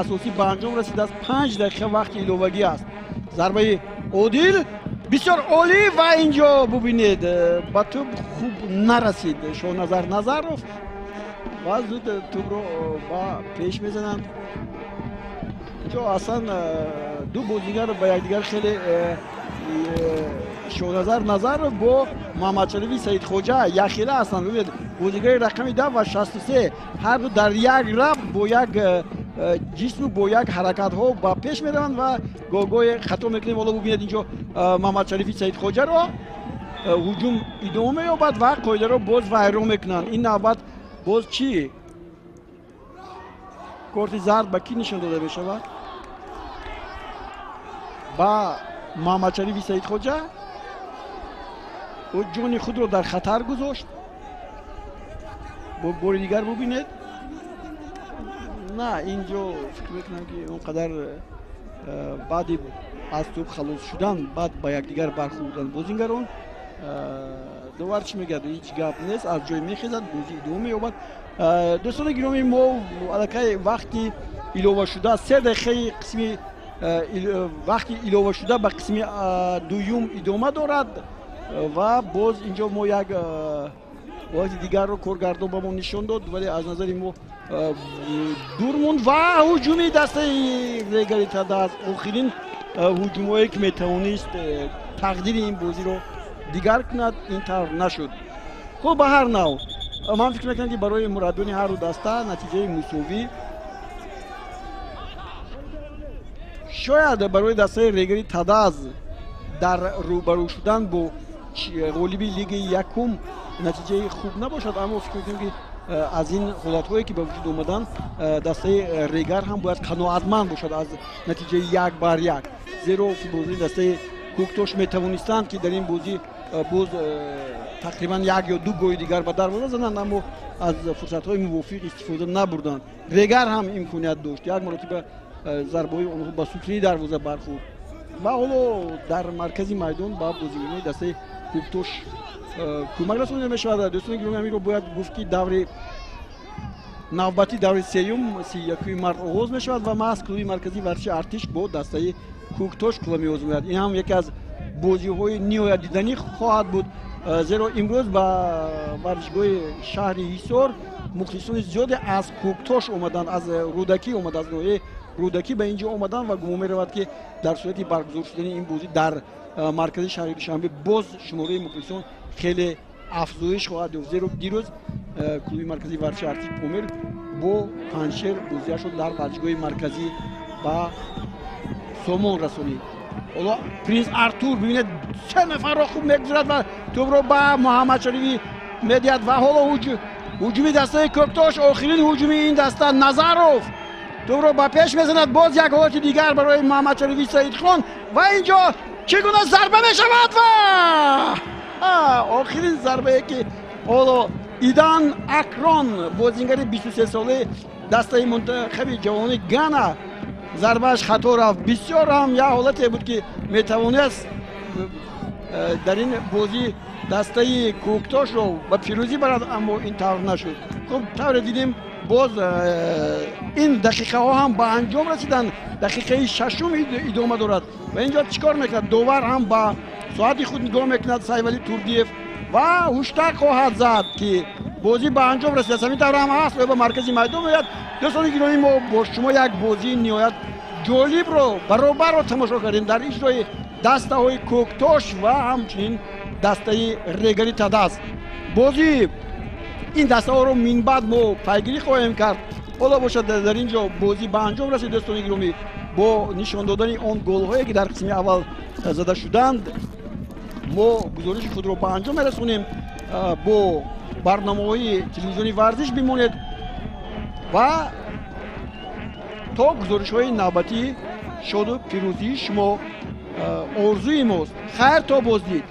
асосӣ ба анҷом расидааст, 5 дақиқа вақти иловагӣ аст. Зарбаи Одил бисёр олӣ ва инҷо бубинед, ба тӯб хуб нарасид Шоҳназар Назаров ва зуд тӯбро ба пеш мезананд. Инҷо аслан ду бозингар ба якдигар хеле, Шоҳназар Назаров бо Муҳаммадшарифи Саидхоҷа якхела ҳастанд. Бубинед, бозингари рақами 10 ва 63 ҳарду дар як рафт бо як ҷисму бо як ҳаракатҳо ба пеш мераванд ва гоҳ-гоҳе хато мекунем. Ҳоло бубинед, инҷо Муҳаммадшарифи Саидхоҷаро ҳуҷум идома меёбад ва қоидаро боз вайрон мекунанд. Ин навбат боз чӣ? Корти зард ба кӣ нишон дода мешавад? Ба Муҳаммадшарифи Саидхоҷа. Ӯ ҷони худро дар хатар гузошт. Бори дигар бубинед. На, инҷо фикр мекунам, ки он қадар баъди аз тӯб халос шудан, баъд ба якдигар бархӯрдан бозингарон. Довар чӣ мегӯяд? Ҳеҷ гап нест, аз ҷой мехезад, бозӣ идома меёбад. Дӯстони гиромӣ, мо аллакай вақти иловашуда 3 дақиқаи қисми вақти иловашуда ба қисми дуюм идома дорад ва боз инҷо мо як ҳолати дигарро коргардон ба мо нишон дод, вале аз назари мо дур монд ва ҳуҷуми дастаи Регари Тадаз, охирин ҳуҷумҳое, ки метавонист тақдири ин бозиро дигар кунад, ин тавр нашуд. Хуб, ба ҳар нав ман фикр мекунам, ки барои мураббиёни ҳарду даста натиҷаи мусовӣ шояд барои дастаи Регари Тадаз дар рӯбарӯ шудан бо ғолиби лигаи якум натиҷаи хуб набошад, аммо фикр мекунам, ки аз ин ҳолатҳое, ки ба вуҷуд омаданд, дастаи Регар ҳам бояд қаноатманд бошад аз натиҷаи 1-1, зеро футболбозони дастаи Кӯктош метавонистанд, ки дар ин бозӣ боз тақрибан як ё ду голи дигар ба дарвоза зананд, аммо аз фурсатҳои мувофиқ истифода набурданд. Регар ҳам имконият дошт, як маротиба Зарбаҳои онҳо ба сутуни дарвоза бархӯрд ва ҳоло дар маркази майдон ба бозигарони дастаи Кӯктош кӯмак расонида мешавад. Дӯстони гиромӣ, ҳаминро бояд гуфт, ки даври навбатӣ, даври сеюм, 31-уми март оғоз мешавад ва маҳз клуби марказии варзиши Артиш бо дастаи Кӯктош қувва меозмояд. Ин ҳам яке аз бозиҳои ниҳоят диданӣ хоҳад буд, зеро имрӯз ба варзишгоҳи шаҳри Ҳисор мухлисони зиёде аз Кӯктош омаданд, аз Рӯдакӣ омад, аз ноҳияи Рӯдакӣ ба ин ҷо омаданд ва гумон меравад, ки дар сурати баргузор шудани ин бозӣ дар маркази шаҳри Душанбе боз шумораи мухлисон хеле афзоиш хоҳад ёфт, зеро дирӯз клуби марказии варзиши Артиш Помир бо Панҷшер бозиашро дар варзишгоҳи марказӣ ба сомон расонид. Ҳоло Принс Артур, бибинед, се нафарро хуб мегузарад ва тӯбро ба Муҳаммадшарифӣ медиҳад ва ҳоло ҳуҷуми дастаи Кӯктош, охирин ҳуҷуми ин даста. Назаров тӯбро ба пеш мезанад, боз як ҳолати дигар барои Муҳаммадшарифи Саидхон ва ин ҷо чӣ гуна зарба мешавад ва охирин зарбае, ки ҳоло Идан Акрон, бозингари 23-солаи дастаи мунтахаби ҷавонони Гана, зарбааш хато рафт. Бисёр ҳам як ҳолате буд, ки метавонист дар ин бозӣ дастаи Кӯктошро ба пирӯзӣ барад, аммо ин тавр нашуд. Хуб, тавре дидем, боз ин дақиқаҳо ҳам ба анҷом расиданд, дақиқаи шашум идома дорад ва ин ҷо чӣ кор мекунад? Довар ҳам ба соати худ нигоҳ мекунад, Сайвалӣ Турдиев, ва ҳуштак хоҳад зад, ки бозӣ ба анҷом расидааст. Ҳамин тавр ҳам аст, ба маркази майдон меояд. Дӯстони гиромӣ, мо бо шумо як бозии ниҳоят ҷолибро, баробарро тамошо кардем дар иҷрои дастаҳои Кӯктош ва ҳамчунин дастаи Регари Тадаз. Бозии ин дастаҳоро минбаъд мо пайгирӣ хоҳем кард. Ҳоло бошад, дар ин ҷо бозӣ ба анҷом расид. Дӯстони гиромӣ, бо нишон додани он голҳое, ки дар қисми аввал зада шуданд, мо гузориши худро ба анҷом мерасонем. Бо барномаҳои телевизиони Варзиш бимонед ва то гузоришҳои навбатӣ шоду пирӯзии шумо орзуи мост. Хайр, то боздид.